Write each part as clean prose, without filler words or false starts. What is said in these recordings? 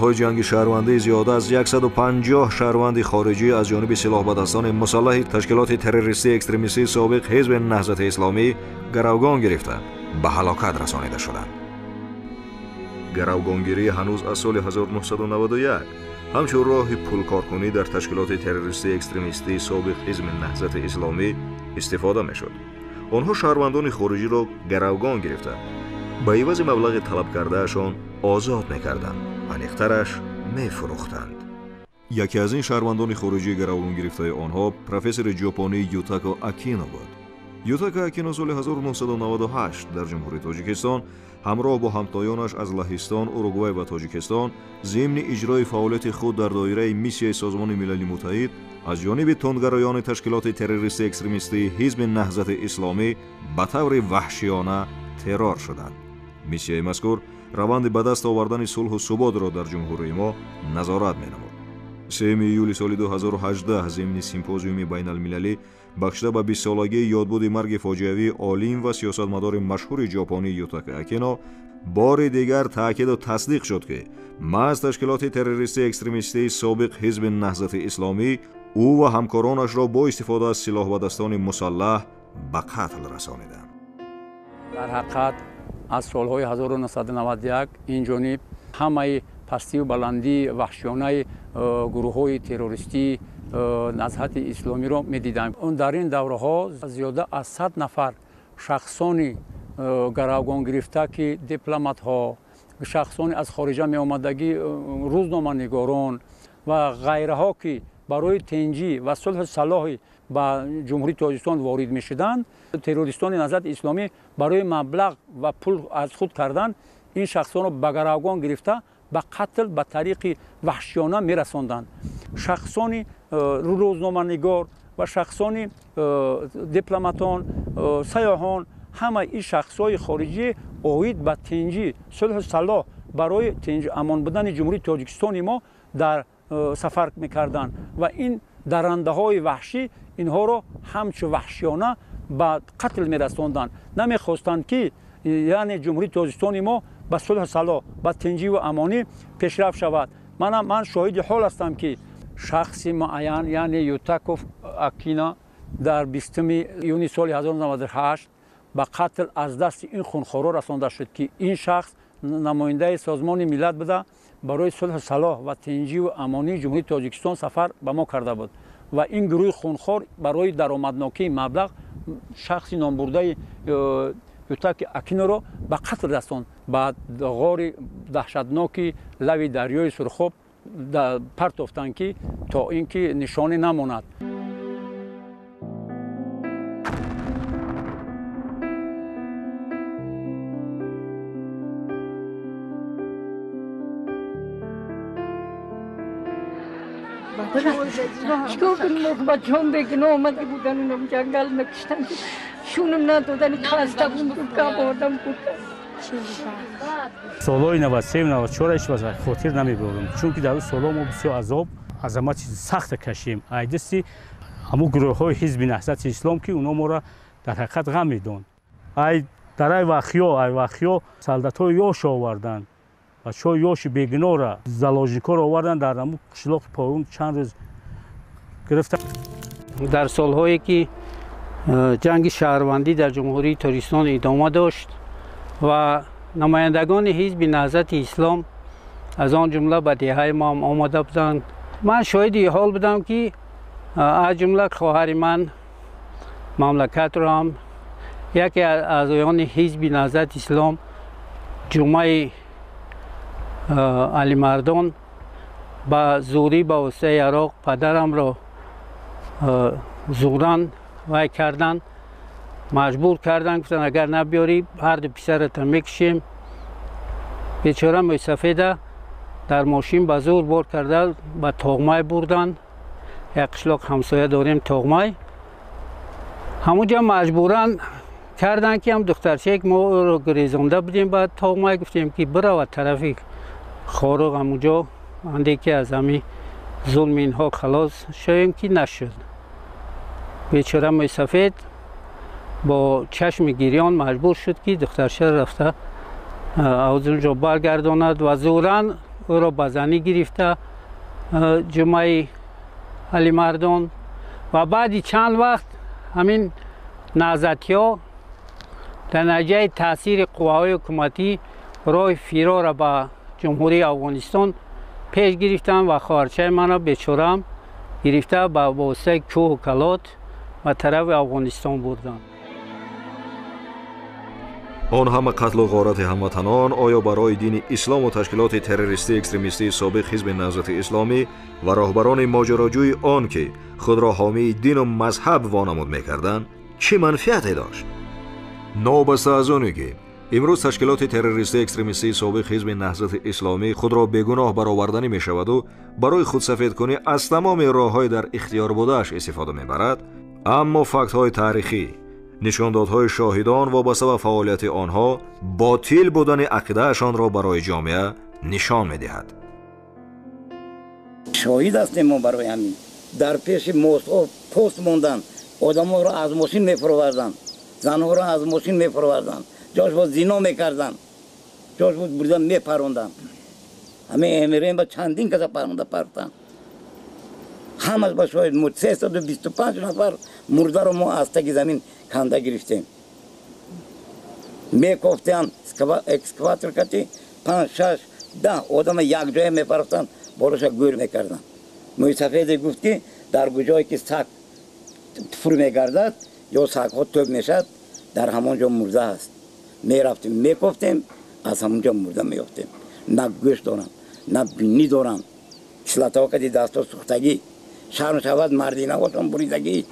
Ҳои ҷанги шаҳрвандӣ зиёда аз 150 шаҳрванди хориҷӣ аз ҷониби силоҳбадастони мусаллаҳи ташкилоти террористии экстремистии собиқ Ҳизби Наҳзати Исломӣ гаравгон гирифта ба ҳалокат расонида шуданд. Гаравгонгирӣ ҳанӯз аз соли 1991 ҳамчун роҳи пулкоркунӣ дар ташкилоти террористии экстремистии собиқ Ҳизби Наҳзати Исломӣ истифода мешуд. Онҳо шаҳрвандони хориҷиро гаравгон гирифта ба ивази маблағи талаб кардаашон озод мекарданд, аниқтараш мефурӯхтанд. Яке аз ин шаҳрвандони хориҷӣ гаравгонгирифтаи онҳо профессори ҷопонӣ Ютако Акино буд. Ютако Акино соли 1998 дар Ҷумҳурии Тоҷикистон ҳамроҳ бо ҳамтоёнаш аз Лаҳистон, Уругвай ва Тоҷикистон зимни иҷрои фаъолияти худ дар доираи миссияи Созмони Милали Муттаҳид аз ҷониби тундгароёни ташкилоти террористии экстремистии Ҳизби Наҳзати Исломӣ ба таври ваҳшиёна террор шуданд. Миссияи мазкур раванди ба даст овардани сулҳу суботро дар ҷумҳурии мо назорат менамуд. 3 июли соли 2018 зимни симпозиуми байналмилалӣ бахшида ба бистсолагии ёдбуди марги фоҷиавии олим ва сиёсатмадори машҳури ҷопонӣ Ютако Акино бори дигар таъкиду тасдиқ шуд, ки маҳз ташкилоти террористии экстремистии собиқ Ҳизби Наҳзати Исломӣ ӯ ва ҳамкоронашро бо истифода аз силоҳбадастони мусаллаҳ ба қатл расониданд. Дар ҳақиқат аз солҳои 1991 ин ҷониб ҳамаи пастию баландии ваҳшиёнаи гурӯҳҳои террористии Наҳзати Исломиро медидам. Дар ин давраҳо зиёда аз 100 нафар шахсони гаравгонгирифта, ки дипломатҳо, шахсони аз хориҷа меомадагӣ, рӯзноманигорон ва ғайраҳо, ки барои тинҷӣ ва сулҳу салоҳи ба Ҷумҳурии Тоҷикистон ворид мешуданд, террористони Наҳзати Исломӣ барои маблағ ва пул аз худ кардан ин шахсонро ба гаравгон гирифта ба қатл ба тариқи ваҳшиёна мерасонданд. Шахсони рӯзноманигор ва шахсони дипломатон, сайёҳон, ҳамаи ин шахсҳои хориҷӣ оид ба тинҷӣ, сулҳу салоҳ барои тинҷ амон будани Ҷумҳурии Тоҷикистони мо дар сафар мекарданд ва ин дарандаҳои ваҳшӣ инҳоро ҳамчун ваҳшиёна ба қатл мерасонданд. Намехостанд, ки яъне Ҷумҳурии Тоҷикистони мо ба сулҳу салоҳ, ба тинҷиву амонӣ пешрафт шавад. Ман шоҳиди ҳол ҳастам, ки шахси муайян, яъне Ютако Акино, дар 20 июни соли 1998 ба қатл аз дасти ин хунхоро расонда шуд, ки ин шахс намояндаи Созмони Миллат буда, барои сулҳу салоҳ ва тинҷиву амонии Ҷумҳурии Тоҷикистон сафар ба мо карда буд ва ин гурӯҳи хунхор барои даромаднокии маблағ шахси номбурдаи Ютако Акиноро ба қатл расонд, ба ғори даҳшатноки лави дарёи Сурхоб партофтанд, ки то ин ки нишоне намонад. Чикор кунем, бачаҳом бегуноҳ омада будан, унам ҷангал мекуштанд, шунам надодани хаста бурдам бурдам. Солҳои 93 94 ҳеҷ вақт хотир намебарам, чунки дар он солҳо мо бисёр азоб, азамати сахта кашидем. Ай дасти ҳамун гурӯҳҳои Ҳизби Наҳзати Ислом, ки онҳо моро дар ҳақиқат ғам медон. Ай дарай вахё, ай вахё солдатҳои ёш оварданд, бачаҳои ёши бегуноҳро, заложникҳоро оварданд, дар ҳамун қишлоқи поён чанд рӯз гирифта. Дар солҳое ки ҷанги шаҳрвандӣ дар Ҷумҳурии Тоҷикистон идома дошт ва намояндагони Ҳизби Наҳзати Ислом аз он ҷумла ба деҳаи мо ҳам омада буданд, ман шоҳиди ҳол будам, ки аз ҷумла хоҳари ман мамлакатро ҳам яке аз аъзоёни Ҳизби Наҳзати Ислом Ҷумъаи Алимардон ба зӯрӣ ба воситаи яроқ падарамро зӯран вай карданд, маҷбур карданд, гуфтанд агар набиёрӣ ҳарду писаратро мекушем. Бечора мӯйсафеда дар мошин ба зӯр бор карда ба Тоғмай бурданд. Як қишлоқ ҳамсоя дорем, Тоғмай. Ҳамунҷа маҷбуран карданд, ки ҳам духтарчаек мо ӯро гурезонда будем ба Тоғмай, гуфтем ки биравад тарафи Хоруғ, ҳамунҷо анде ки аз ҳамин зулми инҳо халос шавем, ки нашуд. Бечора мӯйсафед бо чашми гирён маҷбур шуд, ки духтарчаро рафта аз он ҷо баргардонад ва зӯран ӯро ба занӣ гирифта Ҷумъаи Алимардон ва баъди чанд вақт ҳамин наҳзатиҳо дар натиҷаи таъсири қувваҳои ҳукуматӣ роҳи фирорро ба Ҷумҳурии Афғонистон пеш гирифтанд ва хоҳарчаи маро бечораам гирифта ба воситаи кӯҳу калот ба тарафи Афғонистон бурданд. Он ҳама қатлу ғорати ҳамватанон оё барои дини ислому ташкилоти террористии экстремистии собиқ Ҳизби Наҳзати Исломӣ ва роҳбарони моҷароҷӯи он, ки худро ҳомии дину мазҳаб вонамуд мекарданд, чӣ манфиате дошт? Новобаста аз оне ки имрӯз ташкилоти террористии экстремистии собиқ Ҳизби Наҳзати Исломӣ худро бегуноҳ бароварданӣ мешаваду барои худсафедкунӣ аз тамоми роҳҳои дар ихтиёр будааш истифода мебарад, аммо фактҳои таърихӣ, нишондодҳои шоҳидон вобаста ба фаъолияти онҳо ботил будани ақидаашонро барои ҷомеа нишон медиҳад. Шоҳид ҳастем мо барои ҳамин. Дар пеши мостҳо пост монданд, одамонро аз мошин мефуроварданд, занҳоро аз мошин мефуроварданд, ҷош боз зино мекарданд, ҷош боз бурда мепаронданд. Ҳамин МРМ ба чандин каса паронда партанд. Ҳамаш ба шоҳид. 325 нафар мурдаро мо аз таги замин канда гирифтем. Мекофтанд экскаватор кати 5, 6, 10 одама якҷоя мепарафтанд, болоша гӯр мекарданд. Мӯйсафеде гуфт, ки дар куҷое ки саг туфур мегардад ё сагҳо тӯб мешавад, дар ҳамон ҷо мурда ҳаст. Мерафтем, мекофтем, аз ҳамон ҷо мурда меёфтем. На гӯшт дорам, на бинӣ дорам. Кислотаҳо кади дастҳо сӯхтагӣ, шарм шавад мардинавошон буридагӣ.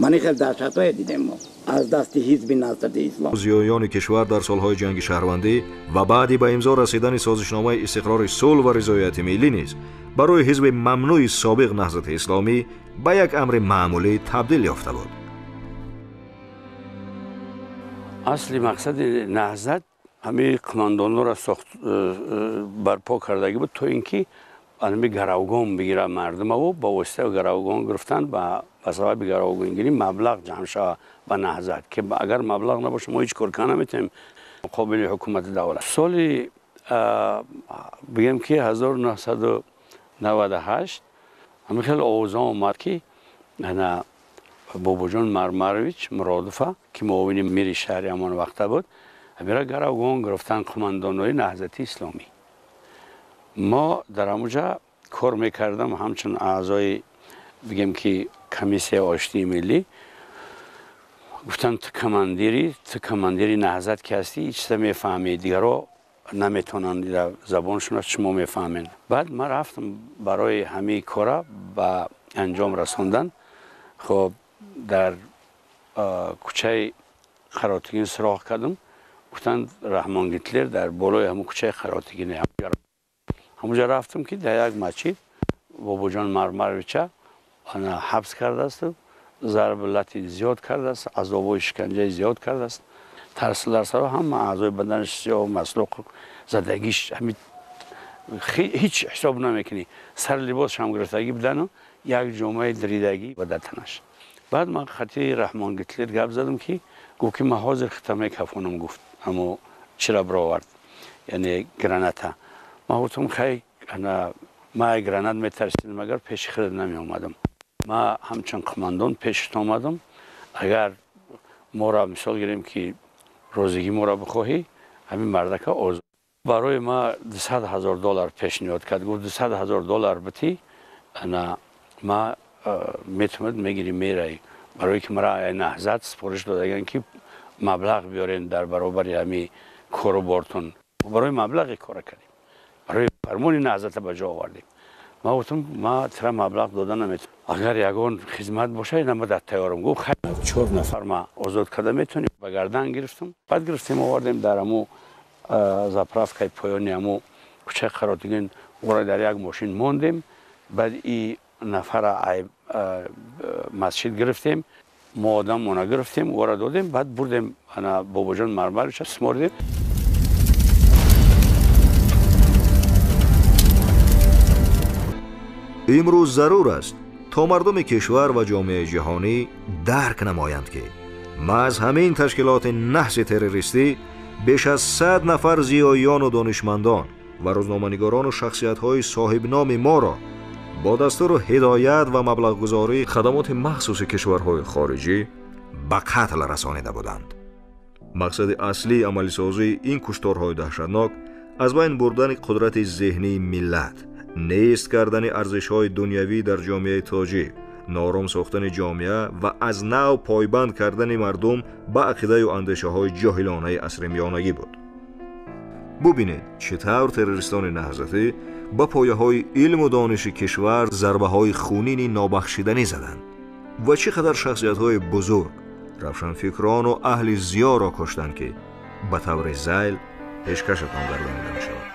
Ман ин хел даҳшатҳое дидем мо аз дасти Ҳизби Наҳзати Ислом. Зиёёни кишвар дар солҳои ҷанги шаҳрвандӣ ва баъди ба имзо расидани созишномаи истиқрори сулҳ ва ризояти миллӣ низ барои ҳизби мамнӯи собиқ Наҳзати Исломӣ ба як амри маъмулӣ табдил ёфта буд. Асли мақсади наҳзат ҳамин қумандонҳоро барпо кардагӣ буд, то ин ки ҳами гаравгон бигирад мардумаву ба воситаи гаравгон гирифтан, ба сабаби гаравгонгирӣ маблағ ҷамъ шава ба наҳзат, ки агар маблағ набошад мо ҳеҷ кор карда наметавонем муқобили ҳукумати давлат. Соли бигем ки 1998 ҳамин хел овоза омад, ки Бобоҷон Мармарович Муродова, ки муовини мири шаҳри ҳамон вақта буд, ҳамира гаравгон гирифтан қумандонҳои Наҳзати Исломӣ. Мо дар ҳамуҷа кор мекардам ҳамчун аъзои бигем ки комиссияи оштии миллӣ. Гуфтам ту командири наҳзат ки ҳастӣ, ҳеҷ чиза мефаҳмӣ, дигарро наметавонанд забоншон шумо мефаҳмед. Баъд ман рафтам барои ҳамин кора ба анҷом расондан. Хоб дар кӯчаи Қаротигин суроғ кардам, гуфтанд Раҳмон Гитлер дар болои ҳамун кӯчаи Қаротигин. Ҳамунҷа рафтам, ки дар як масҷид Бобоҷон Мармаровича ҳабс кардааст, зарб лати зиёд кардааст, азобҳои шиканҷаи зиёд кардааст. Тарсу ларсаро ҳама аъзои баданаш сиёҳ маслуқ задагиш, ҳамин ҳеҷ ҳисоб намекунӣ. Сар либосшам гирифтагӣ будану як ҷомаи даридагӣ ба датанаш. Баъд ман хати Раҳмон Гитлер гап задам, ки гуфт ки ман ҳозир хита мекафонам, гуфт аммо чира бировард, яъне граната. Ман гуфтам хай, ман гранат метарсидам, агар пеши худат намеомадам. Ман ҳамчун қумандон пешат омадам, агар моро мисол гирем ки розигӣ моро бихоҳӣ, ҳамин мардака озод. Барои ма 200 000 доллар пешниҳод кард, гуфт 200 000 доллар битӣ, ана ма метавонад мегирӣ меравӣ, барое ки мара наҳзат супориш додаган ки маблағ биёрем дар баробари ҳамин корубортон. Барои маблағи кора кардем, барои фармони наҳзата ба ҷо овардем. Ман гуфтам ма тира маблағ дода наметавонам, агар ягон хизмат боша ина ма дар тайёрам. Гуфт хай, чор нафар ма озод карда метавонем. Ба гардан гирифтам, баъд гирифтем овардем дар ҳамун заправкаи поёни ҳамун кӯчаи Қаротигин, ӯро дар як мошин мондем. Баъд и нафара масҷид гирифтем, мо одамона гирифтем, ӯро додем, баъд бурдем ана Бобоҷон Мармаровича супордем. Имрӯз зарур аст то мардуми кишвар ва ҷомеаи ҷаҳонӣ дарк намоянд, ки маҳз ҳамин ташкилоти наҳси террористӣ беш аз 100 нафар зиёиёну донишмандон, ва рӯзноманигорону шахсиятҳои соҳибноми моро бо дастуру ҳидоят ва маблағгузории хадамоти махсуси кишварҳои хориҷӣ ба қатл расонида буданд. Мақсади аслии амалисозии ин кушторҳои даҳшатнок аз байн бурдани қудрати зеҳнии миллат, нест кардани арзишҳои дунявӣ дар ҷомеаи тоҷик, ноором сохтани ҷомеа ва аз нав пойбанд кардани мардум ба ақидаю андешаҳои ҷоҳилонаи асри миёнагӣ буд. Бубинед, чӣ тавр террористони наҳзатӣ ба пояҳои илму дониши кишвар зарбаҳои хунини нобахшиданӣ заданд ва чӣ қадар шахсиятҳои бузург, равшанфикрону аҳли зиёро куштанд, ки ба таври зайл пешкашатон гардонида мешавад.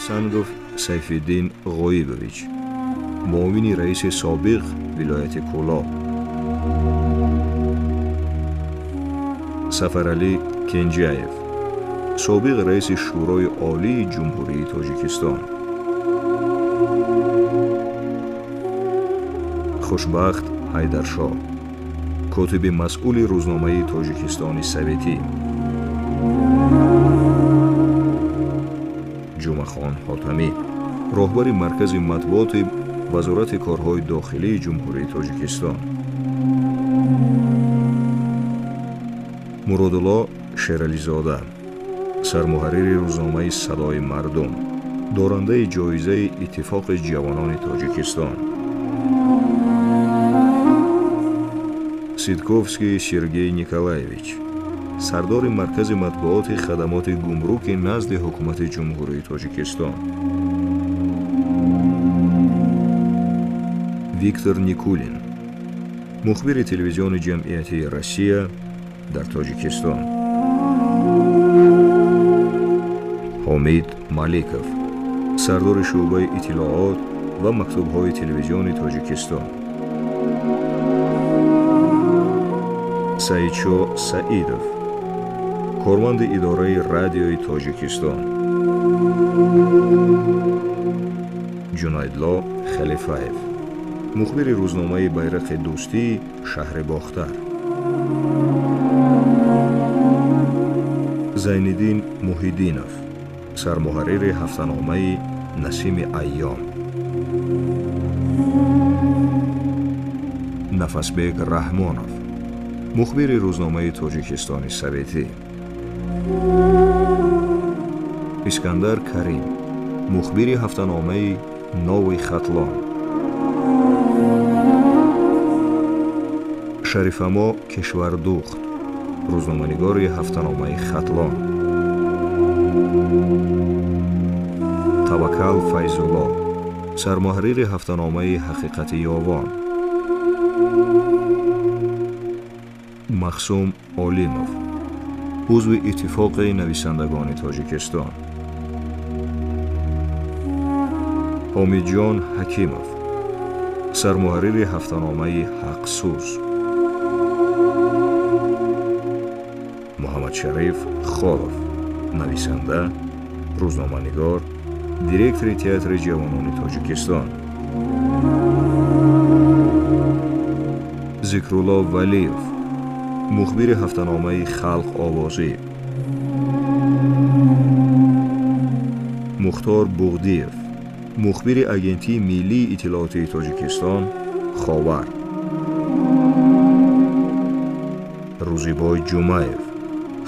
Сангов Сайфиддин Ғоибович, муовини раиси собиқ вилояти Кӯлоб. Сафаралӣ Кенҷаев, собиқ раиси Шӯрои Олии Ҷумҳурии Тоҷикистон. Хушбахт Ҳайдаршоҳ, котиби масъули рӯзномаи Тоҷикистони Советӣ. Ҷумъахон Ҳотамӣ, роҳбари маркази матбуоти Вазорати корҳои дохилии Ҷумҳурии Тоҷикистон. Муродулло Шерализода, сармуҳаррири рӯзномаи Садои мардум, дорандаи ҷоизаи Иттифоқи ҷавонони Тоҷикистон. Сидковский Сергей Николаевич, сардори маркази матбуоти хадамоти гумруки назди ҳукумати Ҷумҳурии Тоҷикистон. Виктор Никулин, мухбири телевизиони ҷамъиятии Россия дар Тоҷикистон. Ҳомид Маликов, сардори шӯъбаи иттилоот ва мактубҳои телевизиони Тоҷикистон. Саидшо Саидов, корманди идораи радиои Тоҷикистон. Ҷунайдло Халифаев, мухбири рӯзномаи Байрақи дӯстии шаҳри Бохтар. Зайниддин Муҳиддинов, сармуҳаррири ҳафтаномаи Насими Айём. Нафасбек Раҳмонов, мухбири рӯзномаи Тоҷикистони Советӣ. Искандар Карим, мухбири ҳафтаномаи Нови Хатлон. Шарифамо Кишвардухт, рӯзноманигори ҳафтаномаи Хатлон. Таваккал Файзулло, сармуҳаррири ҳафтаномаи Ҳақиқати Ёвон. Махсум Олимов, узви Иттифоқи нависандагони Тоҷикистон. Ҳомидҷон Ҳакимов, сармуҳаррири ҳафтаномаи Ҳақсӯз. Муҳаммадшариф Холов, нависанда, рӯзноманигор, директори театри ҷавонони Тоҷикистон. Зикрулло Валиев, мухбири ҳафтаномаи Халқ овозӣ. Мухтор Буғдиев, мухбири Агентии миллии иттилоотии Тоҷикистон Ховар. Рӯзибой Ҷумаев,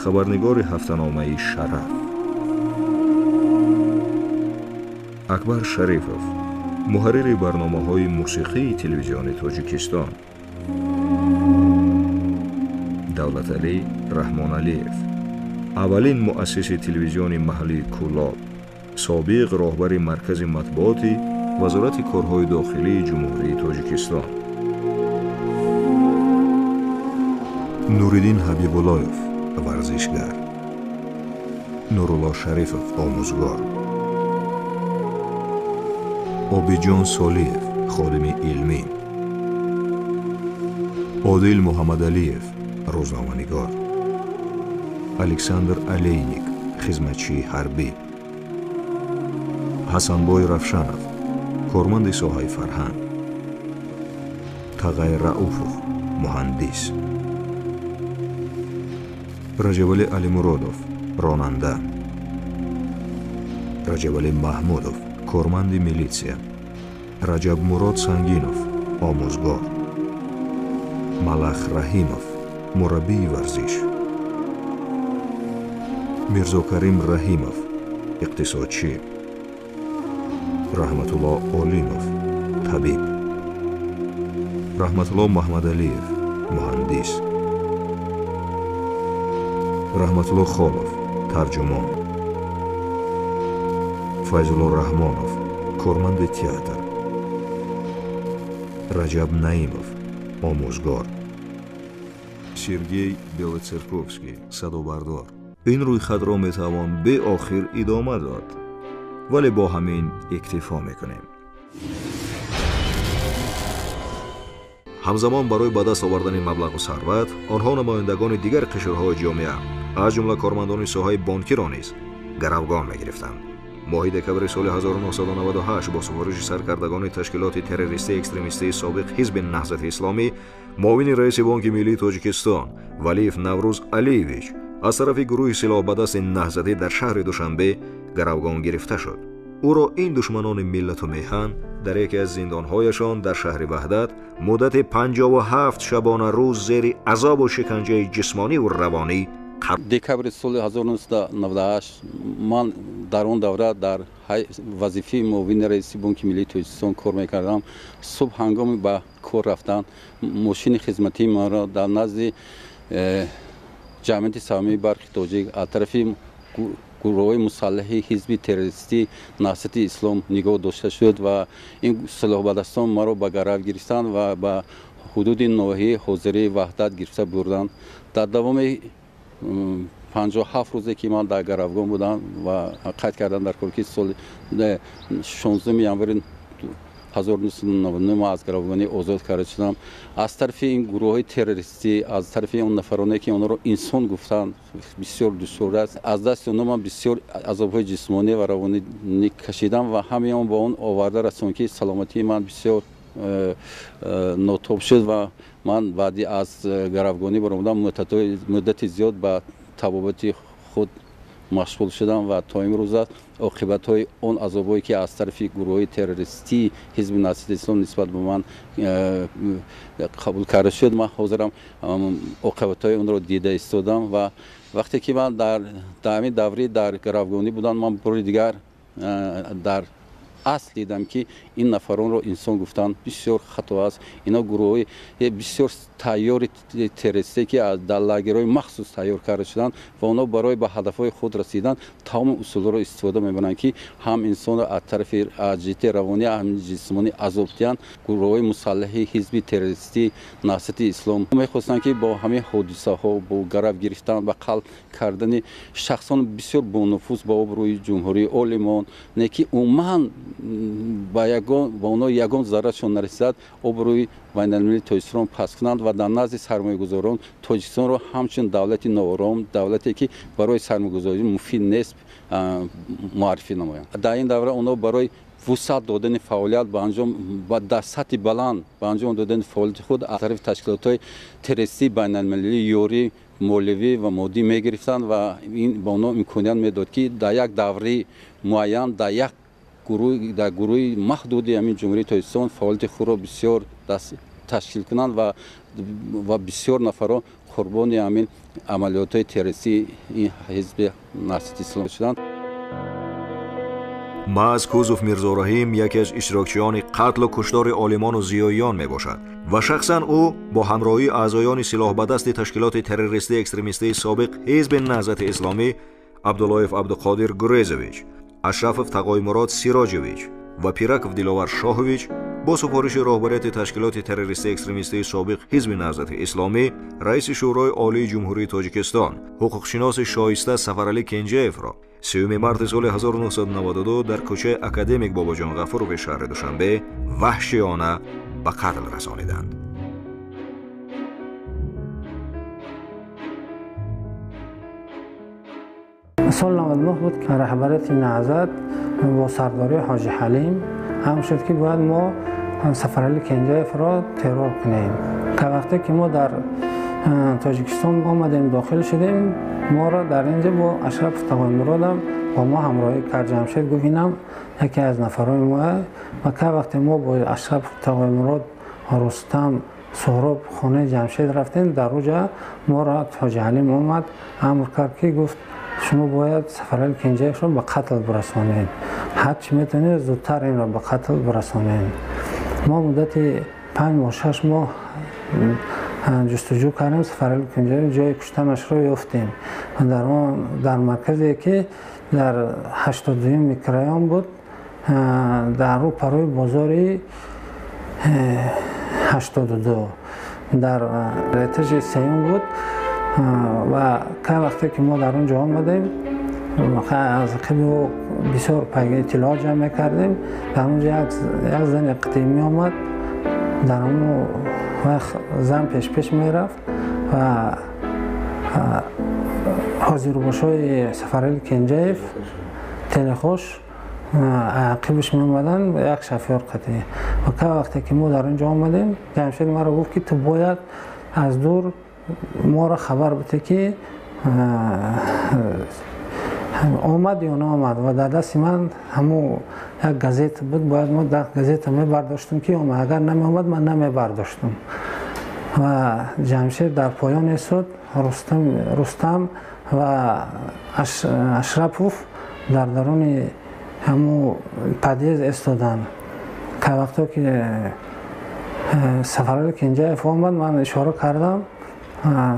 хабарнигори ҳафтаномаи Шараф. Акбар Шарифов, муҳаррири барномаҳои мусиқии телевизиони Тоҷикистон. Давлаталӣ Раҳмоналиев, аввалин муассиси телевизиони маҳаллии Кӯлоб, собиқ роҳбари маркази матбуоти Вазорати корҳои дохилии Ҷумҳурии Тоҷикистон. Нуриддин Ҳабибуллоев, варзишгар. Нурулло Шарифов, омӯзгор. Обиҷон Солиев, ходими илмӣ. Одил Муҳаммадалиев, рӯзноманигор. Александр Алейник, хизматчии ҳарбӣ. Ҳасанбой Равшанов, корманди соҳаи фарҳанг. Тағай Рауфов, муҳандис. Раҷабалӣ Алимуродов, ронанда. Раҷабалӣ Маҳмудов, корманди милитсия. Раҷабмурод Сангинов, омӯзгор. Малах Раҳимов, мураббии варзиш. Мирзокарим Раҳимов, иқтисодчӣ. Раҳматулло Олимов, табиб. Раҳматулло Маҳмадалиев, муҳандис. Раҳматулло Холов, тарҷумон. Файзулло Раҳмонов, корманди театр. Раҷаб Наимов, омӯзгор. Сергей Белоцерковский, садобардор. Ин рӯйхатро метавон беохир идома дод, вале бо ҳамин иктифо мекунем. Ҳамзамон барои ба даст овардани маблағу сарват онҳо намояндагони дигар қишрҳои ҷомеа, аз ҷумла кормандони соҳаи бонкиро низ гаравгон мегирифтанд. Моҳи декабри соли 1998 бо супориши саркардагони ташкилоти террористии экстремистии собиқ Ҳизби Наҳзати Исломӣ, муовини раиси Бонки миллии Тоҷикистон Валиев Наврӯз Алиевич аз тарафи гурӯҳи силоҳбадасти наҳзатӣ дар шаҳри Душанбе гаравгон гирифта шуд. Ӯро ин душманони миллату меҳан дар яке аз зиндонҳояшон дар шаҳри Ваҳдат муддати 57 шабона рӯз зери азобу шиканҷаи ҷисмониву равонӣ. Декабри соли 1998 ман дар он давра дар вазифаи муовини раиси Бонки миллии Тоҷикистон кор мекардам. Субҳ ҳангоми ба кор рафтан мошини хизматии маро дар назди ҷамъияти саҳомии барқи тоҷик аз тарафи гурӯҳҳои мусаллаҳи ҳизби террористии Наҳзати Ислом нигоҳ дошта шуд ва ин силоҳбадастон маро ба гарав гирифтанд ва ба ҳудуди ноҳияи ҳозирии Ваҳдат гирифта бурданд. Дар давоми 57 рӯзе ки ман дар гаравгон будам ва қайд кардам дар кор ки соли 16 январи 1999 ман аз гаравгонӣ озод карда шудам. Аз тарафи ин гурӯҳҳои террористӣ, аз тарафи он нафароне ки онҳоро инсон гуфтанд, бисёр душвор аст. Аз дасти онҳо ман бисёр азобҳои ҷисмонӣ ва равонӣ кашидам ва ҳамаи он ба он оварда расон ки саломатии ман бисёр нотоб шуд ва ман баъди аз гаравгонӣ баромадам муддати зиёд ба табобати худ машғул шудам ва то имрӯз аст оқибатҳои он азобҳое ки аз тарафи гурӯҳҳои террористии ҳизби Наҳзати Ислом нисбат ба ман қабул карда шуд, ман ҳозирам оқибатҳои онро дида истодам. Ва вақте ки ман дар ҳамин даврӣ дар гаравгонӣ будам, ман бори дигар дар асл дидам ки ин нафаронро инсон гуфтан бисёр хато аст. Ино гурӯҳҳои бисёр тайёри террористе ки дар лагерҳои махсус тайёр карда шуданд ва онҳо барои ба ҳадафҳои худ расидан тамоми усулҳоро истифода мебаранд ки ҳам инсонро аз тарафи ҷиҳати равонӣ, ҳам ҷисмонӣ азоб диҳанд. Гурӯҳҳои мусаллаҳи ҳизби террористии Наҳзати Ислом мехостанд ки бо ҳамин ҳодисаҳо, бо гарав гирифтан ва қалб кардани шахсони бисёр бонуфуз ба обрӯи ҷумҳурии олимон, не ки умуман ба онҳо ягон зараршон нарасад, обрӯи байналмилалии Тоҷикистонро паст кунанд ва дар назди сармоягузорон Тоҷикистонро ҳамчун давлати ноором, давлате ки барои сармоягузорӣ муфид нест, муаррифӣ намоянд. Дар ин давра онҳо барои вусъат додани фаъолият ба анҷом ва дар сатҳи баланд ба анҷом додани фаъолияти худ аз тарафи ташкилотҳои террористии байналмилалӣ ёрӣ молиявӣ ва моддӣ мегирифтанд ва ин ба онҳо имконият медод ки дар як давраи муайян дар як дар гурӯҳи маҳдуди ҳамин ҷумҳурии Тоҷикистон фаъолияти худро бисёр ташкил кунанд ва бисёр нафарро қурбони ҳамин амалиётҳои террористии ин ҳизби Наҳзати Ислом шуданд. Маҳз Кузов Мирзораҳим яке аз иштирокчиёни қатлу куштори олимону зиёиён мебошад ва шахсан ӯ бо ҳамроҳии аъзоёни силоҳбадасти ташкилоти террористии экстремистии собиқ ҳизби Наҳзати Исломӣ Абдуллоев Абдуқодир Гурезович, Ашрафов Тағоймурод Сироҷевич ва Пираков Диловар Шоҳович бо супориши роҳбарияти ташкилоти террористии экстремистии собиқ ҳизби Наҳзати Исломӣ, раиси Шӯрои Олии Ҷумҳурии Тоҷикистон, ҳуқуқшиноси шоиста Сафаралӣ Кенҷаевро 3 марти соли 1992 дар кӯчаи академик Бобоҷон Ғафурови шаҳри Душанбе ваҳшиёна ба қатл расониданд. Соли 99 буд ки раҳбарияти Наҳзат бо сардории Ҳоҷи Ҳалим амр шуд ки бояд мо Сафаралӣ Кенҷаевро террор кунем. Та вақте ки мо дар Тоҷикистон омадем, дохил шудем, моро дар инҷо бо Ашраф Тағоймуродам бо мо ҳамроҳӣ кард. Ҷамшед гуфт инам яке аз нафарои мо. Ва ка вақте мо бо Ашраф Тағоймурод, Рустам, Суҳроб хонаи Ҷамшед рафтем, дар оҷа моро Ҳоҷи Ҳалим омад, амр кард ки гуфт шумо бояд Сафаралӣ Кенҷаевро ба қатл бирасонед, ҳарчи метавонед зудтар инро ба қатл бирасонед. Мо муддати 5 моҳ 6 моҳ ҷустуҷӯ кардем, Сафаралӣ Кенҷаев ҷои куштанашро ёфтем. Дар марказе ки дар 82 микрорайон буд, дар рӯпарӯи бозори 82 дар этажи сеюм буд. Ва кай вақте ки мо дар он ҷо омадем, аз қиби ӯ бисёр иттилоот ҷамъ мекардем. Дар он ҷо як зани қадимӣ омад, дар он вақт зан пешпеш мерафт ва ҳозирбошҳои Сафаралӣ Кенҷаев телехош ақибаш меомаданд, як шофёр қатъӣ. Ва кай вақте ки мо дар он ҷо омадем, Ҷамшед маро гуфт ки ту бояд аз дур моро хабар бите ки омад ё наомад. Ва дар дасти ман ҳамун як газета буд, бояд мо дар газета мебардоштем ки омад, агар намеомад ман намебардоштам. Ва Ҷамшед дар поён истод, Рустам ва Ашрапов дар даруни ҳамун подъезд истоданд. Кай вақто ки Сафаралӣ Кенҷаев омад, ман ишора кардам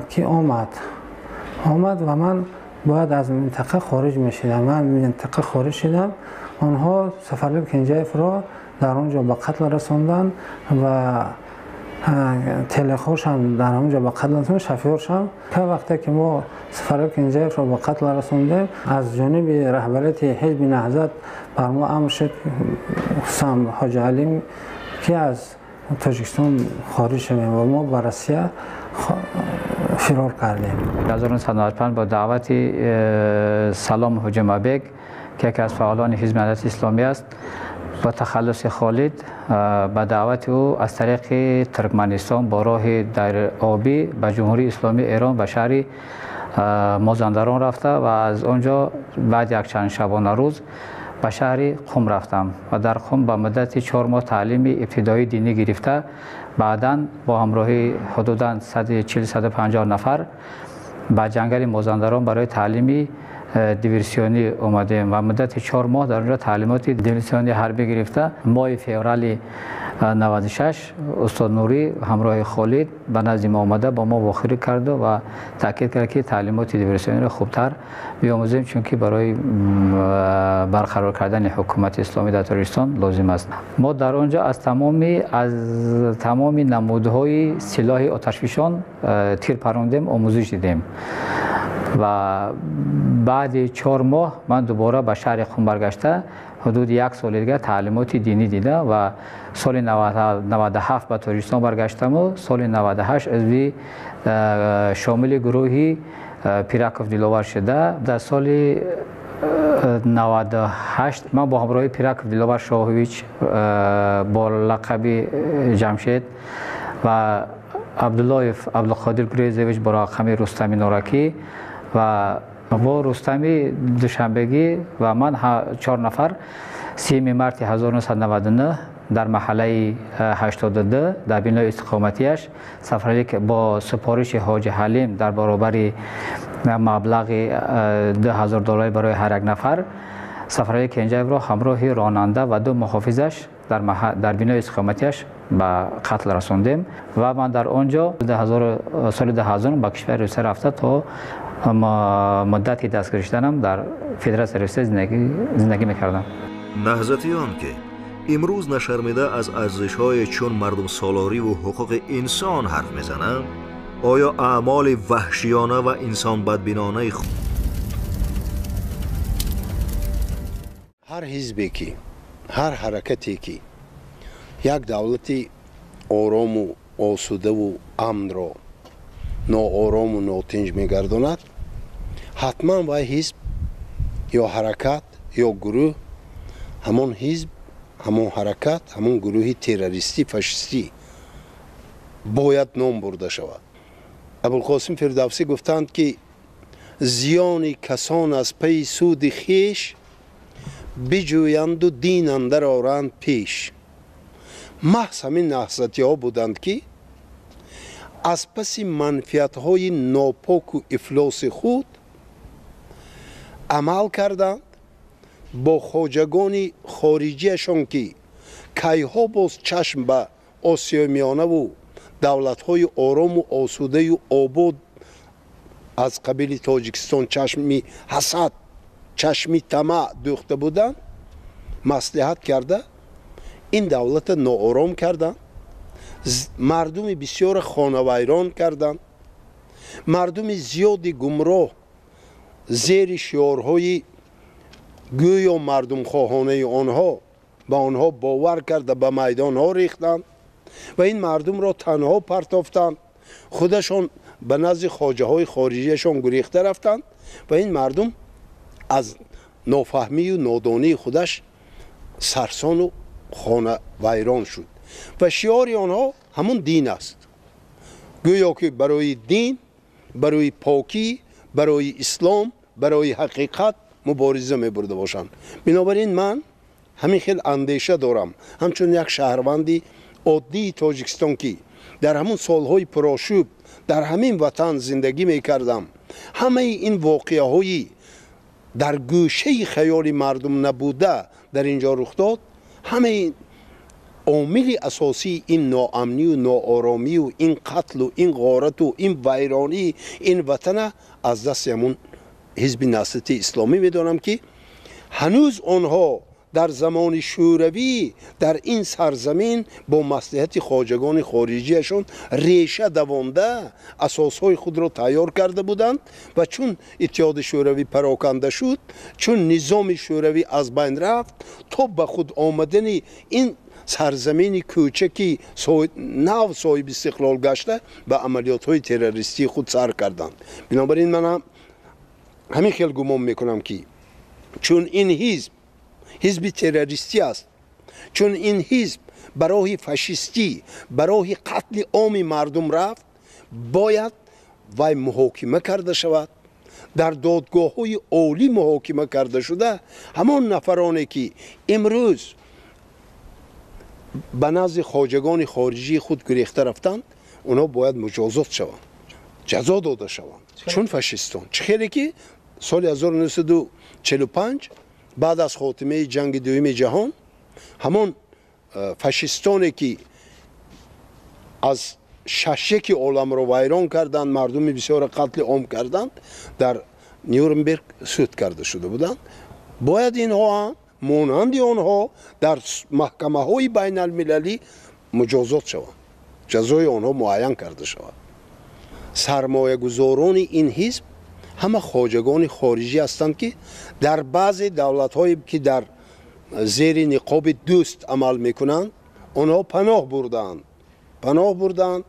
ки омад ва ман бояд аз минтақа хориҷ мешидам. Ман минтақа хориҷ шидам. Онҳо Сафаралӣ Кенҷаевро дар он ҷо ба қатл расонданд ва телехошам дар он ҷо ба қатл расонданд, шофёршам. Кай вақте ки мо Сафаралӣ Кенҷаевро ба қатл расондем, аз ҷониби раҳбарияти ҳизби Наҳзат бар мо амр шуд, хусусан Ҳоҷи Ҳалим, ки аз Тоҷикистон хориҷ шавем ва мо ба Россия фирор кардем. 1995 бо даъвати Салом Ҳуҷумабек, ки яке аз фаъолони ҳизби Наҳзати Исломӣ аст, با تخلص خالد به دعوت او از طریق ترکمنستان با راه در آبی به جمهوری اسلامی ایران به شهر مازندران رفته و از آنجا بعد یک چند شبانه روز به شهر قم رفتم و در قم به مدت 4 ماه تعلیم ابتدایی دینی گرفته، بعداً با همراهی حدوداً 140-150 نفر به جنگل مازندران برای تعلیم دیورسیونی اومدیم و مدت 4 ماه در اونجا تعلیمات دیورسیونی حربی گرفته. ماه فوریه 96 استاد نوری همراه خالد به نزد ما آمده با ما واخوری کرد و تاکید کرد که تعلیمات دیورسیونی را خوبتر بیاموزیم، چون که برای برقرار کردن حکومت اسلامی در تاجیکستان لازم است. ما در آنجا از تمام نمودهای سلاح آتشفشان تیر پراندیم، آموزش دیدیم و بعد 4 ماه من دوباره به شهر قم برگشته حدود 1 سال دیگه تعلیمات دینی دیده و سال 97 به تاجیکستان برگشتم و سال 98 عضو شامل گروهی پیرکوف دلاور شده. در سال 98 من با همراهی پیرکوف دلاور شاهویچ با لقب جمشید و عبداللهف عبدالقادر گریزویچ با رقم رستمی نورکی و با رستمی دوشنبگی و من 4 نفر 3 مارس 1999 در محله 82 در بنای استقامتیش سفرعلی با سپارش حاج حلیم در برابر مبلغ 2000 دلار برای هر یک نفر سفرعلی کنجایف را همراه راننده و 2 محافظش در بنای استقامتیش به قتل رساندیم و من در آنجا سال 2000 به کشور روسیه رفته تا مدتی دست گرفتنم در فدراسیون روسیه زندگی میکردم. نهضتیان که امروز نشرمیده از ارزش‌های چون مردم سالاری و حقوق انسان حرف میزنند، آیا اعمال وحشیانه و انسان بدبینانه هر حزبی که هر حرکتی که یک دولت آرام و آسوده و امن را ناآرام و ناتنج میگرداند، حتما وای حزب یا حرکت یا گروه همان حزب، همان حرکت، همان گروه تروریستی فاشیستی باید نام برده شود. ابوالقاسم فردوسی گفتند که زیان کسان از پی سود خویش بجویند و دین اندر آرند پیش. محض همین نهضتی ها بودند که از پس منفیت های ناپاک و افلاس خود عمل کردند با خواجگان خارجیشان که کیها باز چشم به آسیای میانه و دولت‌های آرام و آسوده و آباد از قبیل تاجیکستان چشمی حسد، چشمی طمع دوخته بودند، مصلحت کرده این دولت ناآرام کردند، مردم بسیار خانه ویران کردند، مردم زیادی گمراه زیر شعارهای گویا مردم خواهانه آنها به آنها باور کرده به میدان ها ریختند و این مردم را تنها پرتافتند، خودشان به نزد خواجه های خارجیشان گریخته رفتند و این مردم از نافهمی و نادانی خودش سرسان و خانه ویران شد و شعار آنها همون دین است، گویا که برای دین، برای پاکی، برای اسلام، برای حقیقت مبارزه میبرده باشند. بنابراین من همین خیلی اندیشه دارم همچون یک شهروندی عادی تاجیکستان که در همون سالهای پرآشوب در همین وطن زندگی میکردم، همه این واقعه های در گوشه خیال مردم نبوده در اینجا رخ داد، همه عامل اساسی این ناامنی و ناآرامی و این قتل و این غارت و این ویرانی این وطن از دست همون حزب نهضت اسلامی میدانم که هنوز آنها در زمان شوروی در این سرزمین با مصلحت خواجگان خارجیشان ریشه دوانده اساسهای خود را تیار کرده بودند و چون اتحاد شوروی پراکنده شد، چون نظام شوروی از بین رفت، تا به خود آمدن این سرزمین کوچکی نو صاحب استقلال گشته به عملیات های تروریستی خود سر کردند. بنابراین من همین خیلی گمان میکنم که چون این حزب حزب تروریستی است، چون این حزب برای فاشیستی، برای قتل عام مردم رفت، باید وای محاکمه کرده شود، Дар додгоҳҳои олӣ муҳокима карда шуда, ҳамон нафароне ки имрӯз ба назди хоҷагони хориҷии худ гурехта рафтанд, онҳо бояд муҷозот шаванд, ҷазо дода шаванд. Чун фашистон чӣ хеле ки соли 1945 баъд аз хотимаи ҷанги дуюми ҷаҳон ҳамон фашистоне ки аз шашяки оламро вайрон карданд, мардуми бисёрро қатли ом карданд, дар Нюрнберг суд карда шуда буданд. Бояд инҳо ҳам монанди онҳо дар маҳкамаҳои байналмилалӣ муҷозот шаванд, ҷазои онҳо муайян карда шавад. Сармоягузорони ин ҳизб ҳама хоҷагони хориҷӣ ҳастанд, ки дар баъзе давлатҳое ки дар зери ниқоби дӯст амал мекунанд, онҳо паноҳ бурдаанд,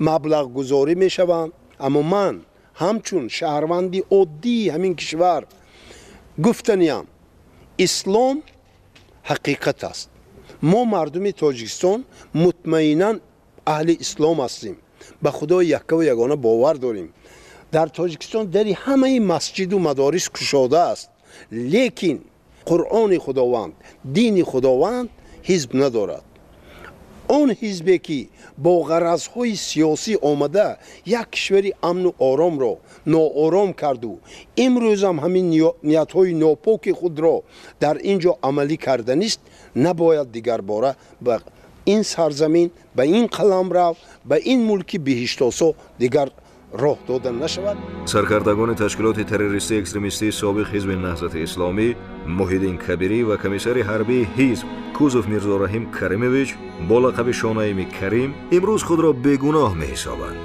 маблағгузорӣ мешаванд. Аммо ман ҳамчун шаҳрванди оддии ҳамин кишвар гуфтаниям, ислом ҳақиқат аст. Мо мардуми Тоҷикистон мутмаинан аҳли ислом ҳастем, ба Худои яккаву ягона бовар дорем. Дар Тоҷикистон дари ҳамаи масҷиду мадорис кушода аст, лекин Қуръони Худованд, дини Худованд ҳизб надорад. Он ҳизбе ки бо ғаразҳои сиёсӣ омада як кишвари амну оромро ноором карду имрӯзам ҳамин ниятҳои нопоки худро дар ин ҷо амалӣ карданист, набояд дигарбора ба ин сарзамин, ба ин қаламрав, ба ин мулки биҳиштосо дигар роҳ дода нашавад. Саркардагони ташкилоти террористии экстремистии собиқ ҳизби Наҳзати Исломӣ Муҳиддин Кабирӣ ва комиссари ҳарбии ҳизб Кузов Мирзораҳим Каримович бо лақаби Шонаими Карим имрӯз худро бегуноҳ меҳисобанд.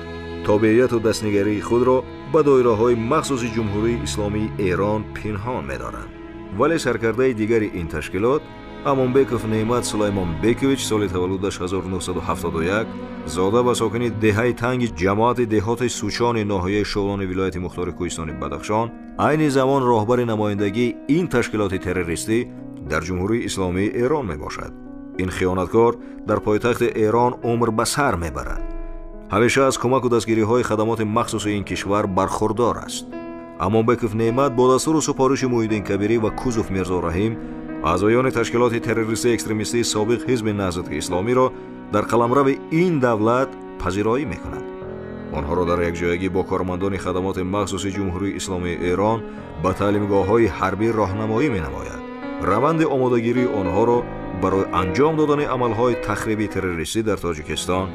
Тобеияту дастнигарии худро ба доираҳои махсуси Ҷумҳурии Исломии Эрон пинҳон медоранд. Вале саркардаи дигари ин ташкилот Амонбеков Неъмат Сулаймонбекович соли таваллудаш 1971 зода ва сокини деҳаи Танги ҷамоати деҳоти Сучони ноҳияи Шолони вилояти мухтори Кӯҳистони Бадахшон айни замон роҳбари намояндагии ин ташкилоти террористӣ дар Ҷумҳурии Исломии Эрон мебошад. Ин хиёнаткор дар пойтахти Эрон умр ба сар мебарад. Ҳамеша аз кӯмаку дастгириҳои хадамоти махсуси ин кишвар бархурдор аст. Амонбеков Неъмат бо дастуру супориши Муҳиддин Кабирӣ ва Кузов Мирзораҳим аъзоёни ташкилоти террористии экстремистии собиқ ҳизби Наҳзати Исломиро дар қаламрави ин давлат пазироӣ мекунад. Онҳоро дар якҷоягӣ бо кормандони хадамоти махсуси Ҷумҳурии Исломии Эрон ба таълимгоҳҳои ҳарбӣ роҳнамоӣ менамояд. Раванди омодагирии онҳоро барои анҷом додани амалҳои тахриби террористӣ дар Тоҷикистон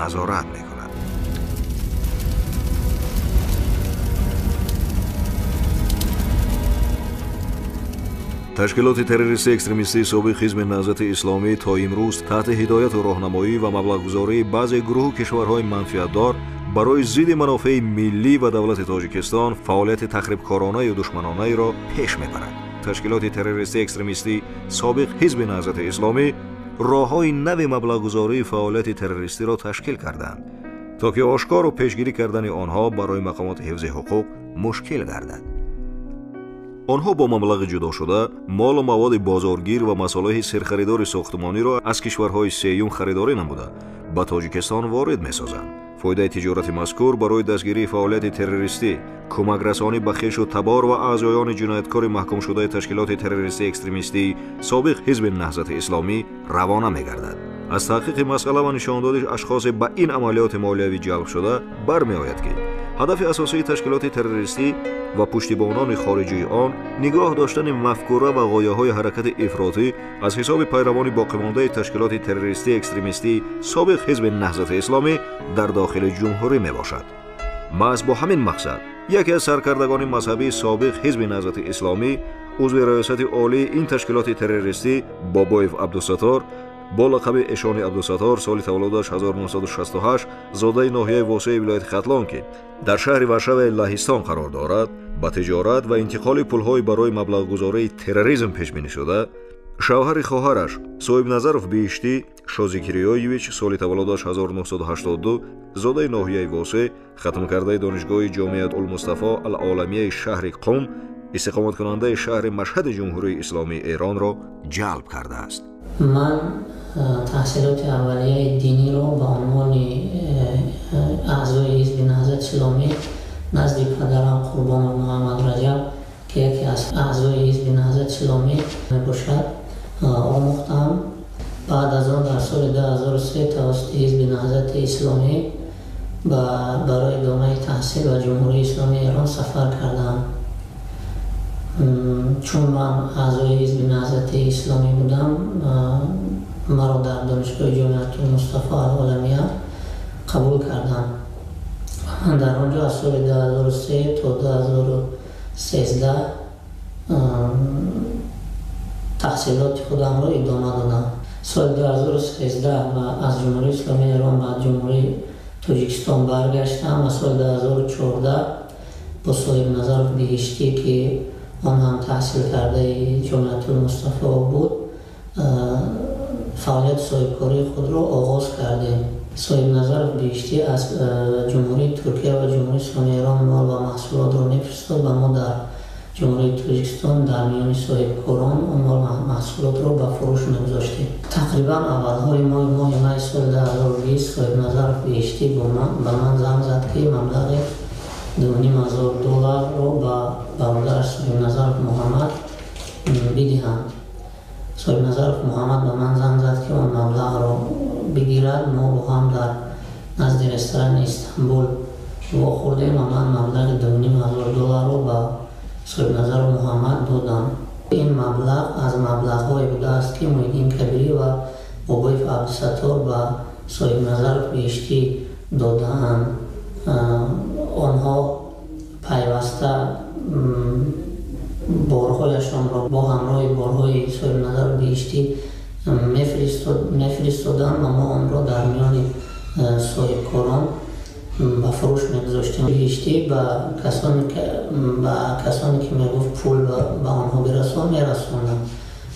назорат мекунад. Ташкилоти террористии экстремистии собиқ ҳизби Наҳзати Исломӣ то имрӯз таҳти ҳидояту роҳнамоӣ ва маблағгузории баъзе гурӯҳу кишварҳои манфиатдор барои зидди манофеи миллӣ ва давлати Тоҷикистон фаъолияти тахрибкоронаю душманонаеро пеш мебарад. Ташкилоти террористии экстремистии собиқ ҳизби Наҳзати Исломӣ роҳҳои нави маблағгузории фаъолияти террористиро ташкил карданд, то ки ошкору пешгирӣ кардани онҳо барои мақомоти ҳифзи ҳуқуқ мушкил гардад. Онҳо бо маблағи ҷудошуда молу маводи бозоргир ва масолеҳи серхаридори сохтмониро аз кишварҳои сеюм харидорӣ намуда ба Тоҷикистон ворид месозанд. Фоидаи тиҷорати мазкур барои дастгирии фаъолияти террористӣ, кӯмакрасонӣ ба хешу табор ва аъзоёни ҷинояткори маҳкумшудаи ташкилоти террористии экстремистии собиқ ҳизби Наҳзати Исломӣ равона мегардад. Аз таҳқиқи масъала ва нишондоди ашхосе ба ин амалиёти молиявӣ ҷалб шуда бармеояд, ки ҳадафи асосии ташкилоти террористӣ ва пуштибонони хориҷии он нигоҳ доштани мафкура ва ғояҳои ҳаракати ифротӣ аз ҳисоби пайравони боқимондаи ташкилоти террористии экстремистии собиқ ҳизби Наҳзати Исломӣ дар дохили ҷумҳурӣ мебошад. Маҳз бо ҳамин мақсад яке аз саркардагони мазҳабии собиқ ҳизби Наҳзати Исломӣ, узви раёсати олии ин ташкилоти террористӣ Бобоев Абдусаттор бо лақаби Эшони Абдусаттор соли таваллудаш 1968 зодаи ноҳияи Восеи вилояти Хатлон, ки дар шаҳри Варшаваи Лаҳистон қарор дорад, ба тиҷорат ва интиқоли пулҳои барои маблағгузории терроризм пешбинӣ шуда, шавҳари хоҳараш Соҳибназаров Биҳиштӣ Шозикириёевич соли таваллудаш 1982 зодаи ноҳияи Восе, хатмкардаи донишгоҳи Ҷомиат Улмустафо Ал-Оламияи шаҳри Қум, истиқоматкунандаи шаҳри Машҳади Ҷумҳурии Исломии Эронро ҷалб кардааст. Ман таҳсилоти аввалияи диниро ба унвони аъзои ҳизби Наҳзати Исломӣ назди падарам Қурбонов Муҳаммад Раҷаб, ки яке аз аъзои Ҳизби Наҳзати Исломӣ мебошад, омӯхтам. Баъд аз он дар соли 2003 тавассути Ҳизби Наҳзати Исломӣ барои идомаи таҳсил ба Ҷумҳурии Исломии Эрон сафар кардам. Чун ман аъзои Ҳизби Наҳзати Исломӣ будам, маро дар Донишгоҳи Ҷомиатул Мустафо Ал-Оламия қабул карданд. Ман дар он ҷо аз соли 2003 то 2013 таҳсилоти худамро идома додам. Соли 2013 аз Ҷумҳурии Исломии Эрон ба Ҷумҳурии Тоҷикистон баргаштам ва соли 2014 бо Соҳибназаров Биҳиштӣ, ки он ҳам таҳсил кардаи Ҷомиатул Мустафо буд, фаъолияти соҳибкории худро оғоз кардем. Соҳибназаров Биҳиштӣ аз Ҷумҳурии Туркия ва Ҷумҳурии Исломии Эрон мол ва маҳсулотро мефиристод ва мо дар Ҷумҳурии Тоҷикистон дар миёни соҳибкорон он мол ва маҳсулотро ба фурӯш мегузоштем. Тақрибан аввалҳои моҳи май соли 2020 Соҳибназаров Биҳиштӣ ба ман занг зад, ки маблағи 2,5 ҳазор долларро ба бародараш Соҳибназаров Муҳаммад бидиҳам. Соҳибназаров Муҳаммад ба ман занг зад, ки он маблағро бигирад. Мо бо ҳам дар назди ресторани Истанбул вохӯрдем ва ман маблағи 2,5 ҳазор долларро ба Соҳибназаров Муҳаммад додам. Ин маблағ аз маблағҳое будааст, ки Муҳиддин Кабирӣ ва Бобоев Абдусаттор ба Соҳибназаров Биҳиштӣ додаанд. Онҳо пайваста борҳояшонро бо ҳамроҳи борҳои Соҳибназаров Биҳиштӣ мефиристоданд ва мо онро дар миёни соҳибкорон ба фурӯш мегузоштем. Биҳиштӣ ба касоне ки мегуфт пул ба онҳо бирасон, мерасондам.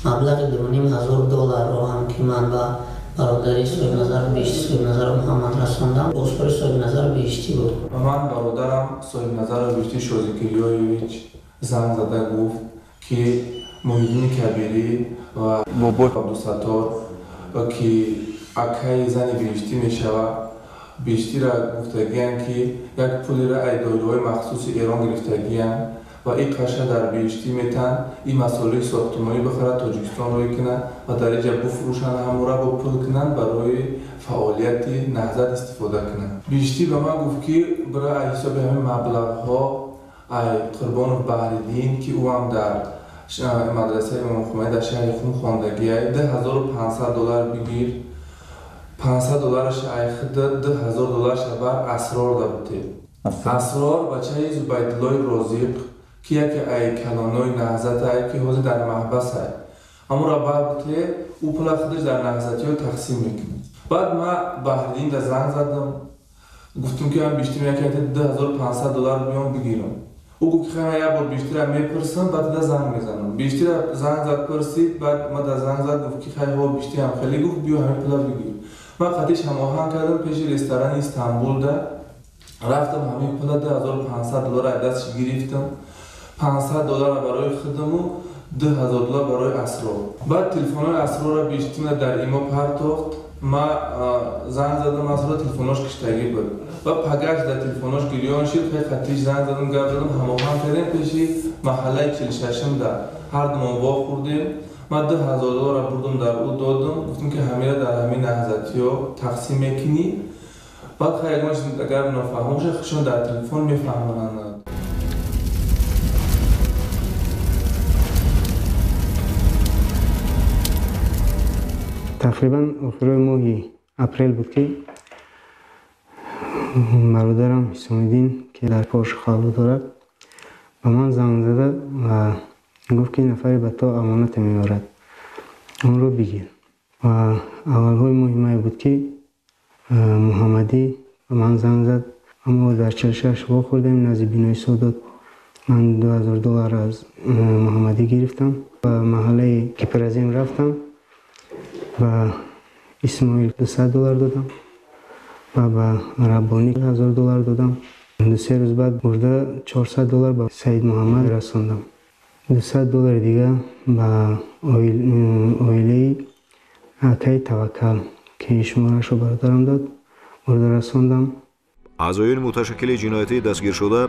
Маблағи 2,5 ҳазор долларро ҳам, ки ман ба бародари Соҳибназаров Биҳиштӣ, Соҳибназаров Муҳаммад расондам, бозхӯри Соҳибназаров Биҳиштӣ буд. Ба ман бародарам Соҳибназаров Биҳиштӣ Шозикирёевич занг зада гуфт, ки Муҳиддини Кабирӣ ва Бобои Абдусаттор, ки акаи зани Биҳиштӣ мешавад, Биҳиштиро гуфтагиянд, ки як пулеро ай доираҳои махсуси Эрон гирифтагиянд ва ин қаша дар Биҳиштӣ метаҳанд, ин масолеҳи сохтмонӣ бихарад, Тоҷикистон рӯй кунад ва дар инҷа буфурӯшанд, ҳамора бо пул кунанд, барои фаъолияти Наҳзат истифода кунанд. Биҳиштӣ ба ман гуфт, ки бира ай ҳисоби ҳамин маблағҳо ай Қурбонов Баҳриддин, ки ӯ ҳам дар мадрасаи Имом Хумайнӣ дар шаҳри Хум хондагиай, 2500 доллар бигир, 500 доллараш ай худат, 2000 доллараша бар Асрор да бутед. Асрор бачаи Зубайдуллои Розиқ, ки яке ай калонои Наҳзат ай, ки ҳозир дар маҳбас ай, ҳамонро бар буте, ӯ пула худаш дар наҳзатиҳо тақсим мекунад. Баъд ман Баҳриддин да занг задам, гуфтум, ки ман Биҳиштӣ меяк 2500 доллар биём бигирам. Ӯ гуфт, ки хай, як бор Биҳиштира мепурсам, баъд да занг мезанам. Биҳиштира занг зад, пурсид, баъд ма да занг зад, гуфт, ки хай, ҳо, Биҳиштӣ ҳам хеле гуфт, биё ҳамин пула бигир. Ман қатиш ҳамоҳанг кардам, пеши ресторани Истанбулда рафтам, ҳамин пула 2500 доллар аз дастш гирифтам, 500 доллара барои худаму 2000 доллар барои Асрор. Баъд телефонҳои Асрорро Биҳиштина дар имо партохт. Ма занг задам Асрор, телефонош киштагӣ буд ва пагаш дар телефонош гирён шид. Хеле қатиш занг задам, гап задам, ҳамоҳанг кардем, пеши маҳаллаи 46-да ҳардумон вохӯрдем. Ман 2000 долларро бурдум, дар ӯ додам, гуфтам, ки ҳамира дар ҳамин наҳзатиҳо тақсим мекунӣ. Баъд хай, ягон чиз агар нофаҳм бошад, худшон дар телефон мефаҳмонанд. Тақрибан охирои моҳи апрел буд, ки бародарам Ҳисомиддин, ки дар Пош қалб дорад, ба ман занг зада ва гуфт, ки нафаре ба то амонате меорад, онро бигир. Ва аввалҳои моҳи май буд, ки Муҳаммадӣ ба ман занг зад. Аммо дар 46 вохӯрдем назди бинои Содот. Ман 2000 доллар аз Муҳаммадӣ гирифтам, ба маҳаллаи Кипразим рафтам, ба Исмоил 200 доллар додам ва ба Раббонӣ 1000 доллар додам. 2-3 рӯз баъд бурда 400 доллар ба Саид Муҳаммад расондам. 200 доллари дига ба оилаи акаи Таваккал, ки шумораашро бародарам дод, бурда расондам. Аъзоёни муташаккили ҷиноятӣ дастгиршуда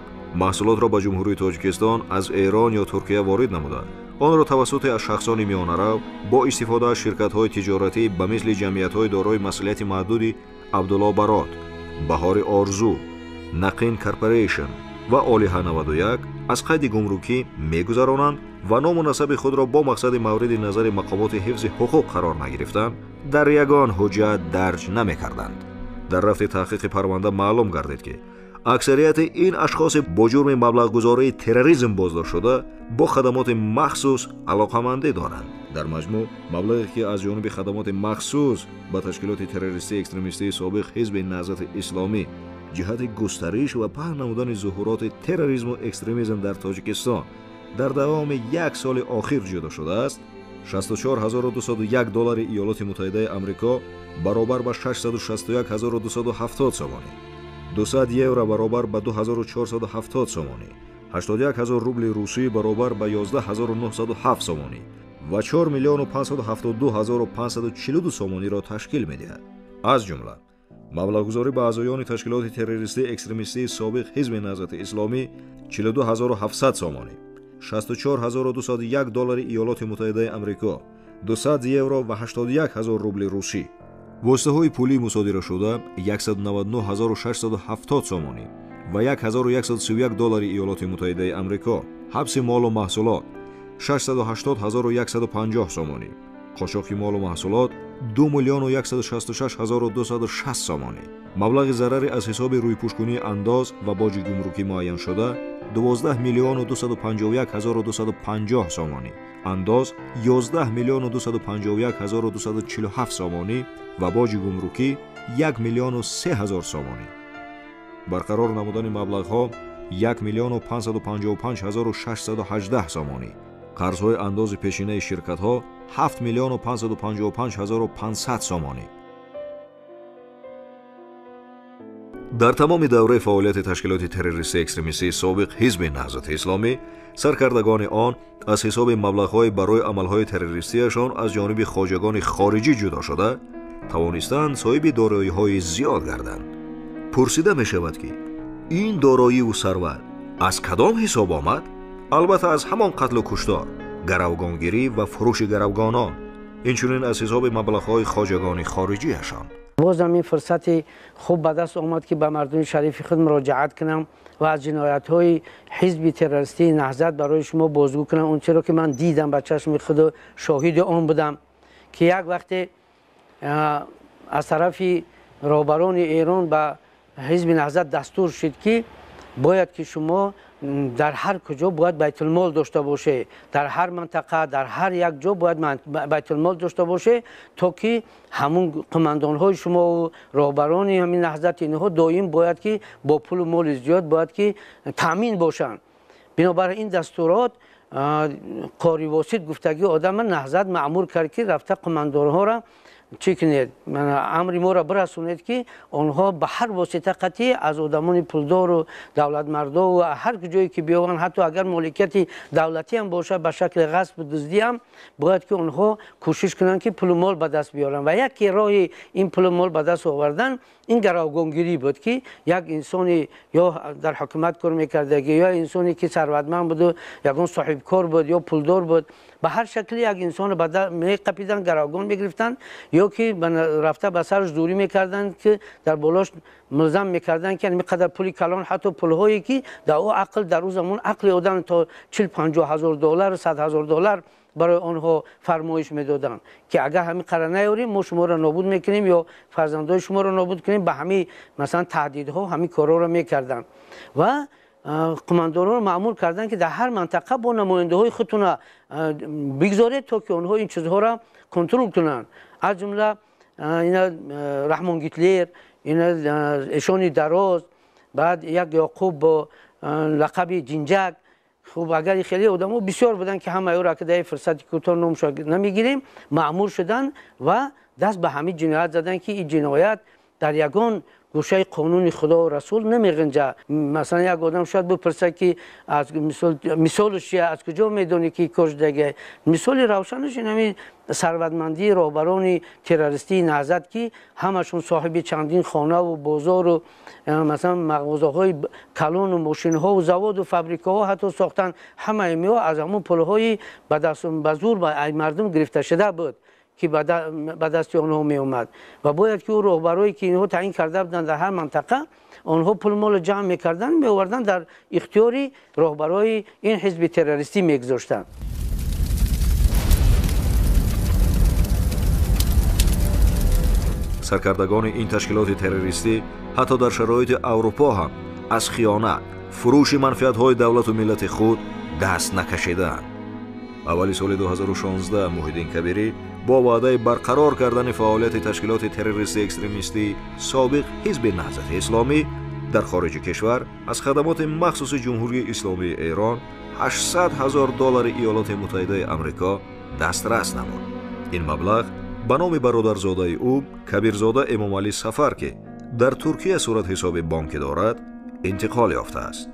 маҳсулотро ба Ҷумҳурии Тоҷикистон аз Эрон ё Туркия ворид намуда, онро тавассути аз шахсони миёнарав бо истифода аз ширкатҳои тиҷоратӣ ба мисли ҷамъиятҳои дорои масъулияти маҳдуди Абдулло Барот, Баҳори Орзу, Нақин Корпорейшн ва Олиҳа 91 аз қайди гумрукӣ мегузаронанд ва ному насаби худро бо мақсади мавриди назари мақомоти ҳифзи ҳуқуқ қарор нагирифтан дар ягон ҳуҷҷат дарҷ намекарданд. Дар рафти таҳқиқи парванда маълум гардид, ки аксарияти ин ашхоси бо ҷурми маблағгузории терроризм боздоштшуда бо хадамоти махсус алоқамандӣ доранд. Дар маҷмӯъ маблағе, ки аз ҷониби хадамоти махсус ба ташкилоти террористии экстремистии собиқ Ҳизби Наҳзати Исломӣ ҷиҳати густариш ва паҳн намудани зуҳуроти терроризму экстремизм дар Тоҷикистон дар давоми як соли охир ҷудо шудааст, 64 201 доллари Иёлоти Муттаҳидаи Амрико баробар ба 661 270 сомонӣ, 200 евро баробар ба 2470 сомонӣ, 81 ҳазор рубли русӣ баробар ба 11 907 сомонӣ ва 4 миллиону 572 ҳазору 542 сомониро ташкил медиҳад. Аз ҷумла маблағгузорӣ ба аъзоёни ташкилоти террористии экстремистии собиқ Ҳизби Наҳзати Исломӣ 42 700 сомонӣ, 64 201 доллари Иёлоти Муттаҳидаи Амрико, 200 евро ва 81 ҳазор рубли русӣ. Воситаҳои пулии мусодирашуда 199 670 сомонӣ ва 1131 доллари Иёлоти Муттаҳидаи Амрико, ҳабси молу маҳсулот 680 150 сомонӣ, қочоқи молу маҳсулот 2 миллиону 166 260 сомонӣ, маблағи зарари аз ҳисоби рӯйпӯшкунии андоз ва боҷи гумрукӣ муайяншуда 12 миллиону 251 250 сомонӣ, андоз 11 миллиону 251 247 сомонӣ ва боҷи гумрукӣ 1 миллиону 3 ҳазор сомонӣ, барқарор намудани маблағҳо 1 миллиону 555 618 сомонӣ, қарзҳои андози пешинаи ширкатҳо 7 миллиону 555 500 сомонӣ. Дар тамоми давраи фаъолияти ташкилоти террористии экстремистии собиқ Ҳизби Наҳзати Исломӣ саркардагони он аз ҳисоби маблағҳои барои амалҳои террористиашон аз ҷониби хоҷагони хориҷӣ ҷудо шуда тавонистанд соҳиби дороиҳои зиёд гарданд. Пурсида мешавад, ки ин дороиву сарват аз кадом ҳисоб омад? Албатта, аз ҳамон қатлу куштор, гаравгонгирӣ ва фурӯши гаравгонон, инчунин аз ҳисоби маблағҳои хоҷагони хориҷиашон. Бозам ин фурсати хуб ба даст омад, ки ба мардуми шарифи худ муроҷиат кунам ва аз ҷиноятҳои ҳизби террористии Наҳзат барои шумо бозгӯ кунам, он чиро ки ман дидам ба чашми худу шоҳиди он будам, ки як вақте аз тарафи роҳбарони Эрон ба ҳизби Наҳзат дастур шуд, ки бояд ки шумо дар ҳар куҷо бояд байтулмол дошта боше, дар ҳар минтақа, дар ҳар як ҷо бояд байтулмол дошта боше, то ки ҳамун қумандонҳои шумо, роҳбарони ҳамин наҳзат, инҳо доим бояд ки бо пулу моли зиёд бояд ки таъмин бошанд. Бинобар ин дастурот қори Восит гуфтагӣ одама наҳзат маъмур кард, ки рафта қумандонҳоро чӣ кунед, амри моро бирасонед, ки онҳо ба ҳар восита қатъӣ аз одамони пулдору давлатмардову ҳар ҷое ки биёванд, ҳатто агар моликияти давлатиам бошад, ба шакли ғасбу дуздиам, бояд ки онҳо кӯшиш кунанд, ки пулу мол ба даст биёранд. Ва яке роҳи ин пулу мол ба даст овардан ин гаравгонгирӣ буд, ки як инсони ё дар ҳукумат кор мекардагӣ, ё инсоне ки сарватманд буду ягон соҳибкор буд ё пулдор буд, ба ҳар шакле як инсонро меқапиданд, гаравгон мегирифтанд ё ки рафта ба сараш дурӣ мекарданд, ки дар болош мулзам мекарданд, ки қадар пули калон, ҳатто пулҳое ки дар ӯ ақл, дар ӯ замон ақли одам то 40-50 ҳазор доллар, 100 ҳазор доллар барои онҳо фармоиш медоданд, ки агар ҳамин қара наёрем, мо шуморо нобуд мекунем ё фарзандои шуморо нобуд кунем. Ба ҳамин, масалан, таҳдидҳо ҳамин корҳоро мекарданд ва қумандонро маъмур карданд, ки дар ҳар минтақа бо намояндаҳои худтона бигзоред, то ки онҳо ин чизҳоро контрол кунанд. Аз ҷумла ина Раҳмон Гитлер, ина Эшони Дароз, баъд як Ёқуб бо лақаби Ҷинҷак. Хуб, агар хеле одамо бисёр буданд, ки ҳамаи ӯро ки дар фурсати кӯтоҳ номшо намегирем, маъмур шуданд ва даст ба ҳамин ҷиноят заданд, ки ин ҷиноят Дар ягон гӯшаи қонуни Худо ва Расул намеғинҷа. Масалан, як одам шояд бипурсад, ки аз мисолаш чия, аз куҷо медонӣ ки кор шудагӣ? Мисоли равшанаш ин ҳамин сарватмандии роҳбарони террористии Наҳзат, ки ҳамашон соҳиби чандин хонаву бозору масалан мағозаҳои калону мошинҳову заводу фабрикаҳо ҳатто сохтанд. Ҳамаи мео аз ҳамон пулҳои ба зур мардум гирифта шуда буд, ки ба дасти онҳо меомад. Ва бояд ки ӯ роҳбарое ки инҳо таъин карда буданд дар ҳар минтақа, онҳо пул-молро ҷамъ мекарданд, меоварданд, дар ихтиёри роҳбарои ин ҳизби террористӣ мегузоштанд. Саркардагони ин ташкилоти террористӣ ҳатто дар шароити Аврупо ҳам аз хиёнат, фурӯши манфиатҳои давлату миллати худ даст накашидаанд. Аввали соли 2016 Муҳиддин Кабирӣ бо ваъдаи барқарор кардани фаъолияти ташкилоти террористии экстремистии собиқ Ҳизби Наҳзати Исломӣ дар хориҷи кишвар аз хадамоти махсуси Ҷумҳурии Исломии Эрон 800 ҳазор доллари Иёлоти Муттаҳидаи Амрико дастрас намуд. Ин маблағ ба номи бародарзодаи ӯ Кабирзода Эмомалӣ Сафар, ки дар Туркия суратҳисоби бонкӣ дорад, интиқол ёфтааст.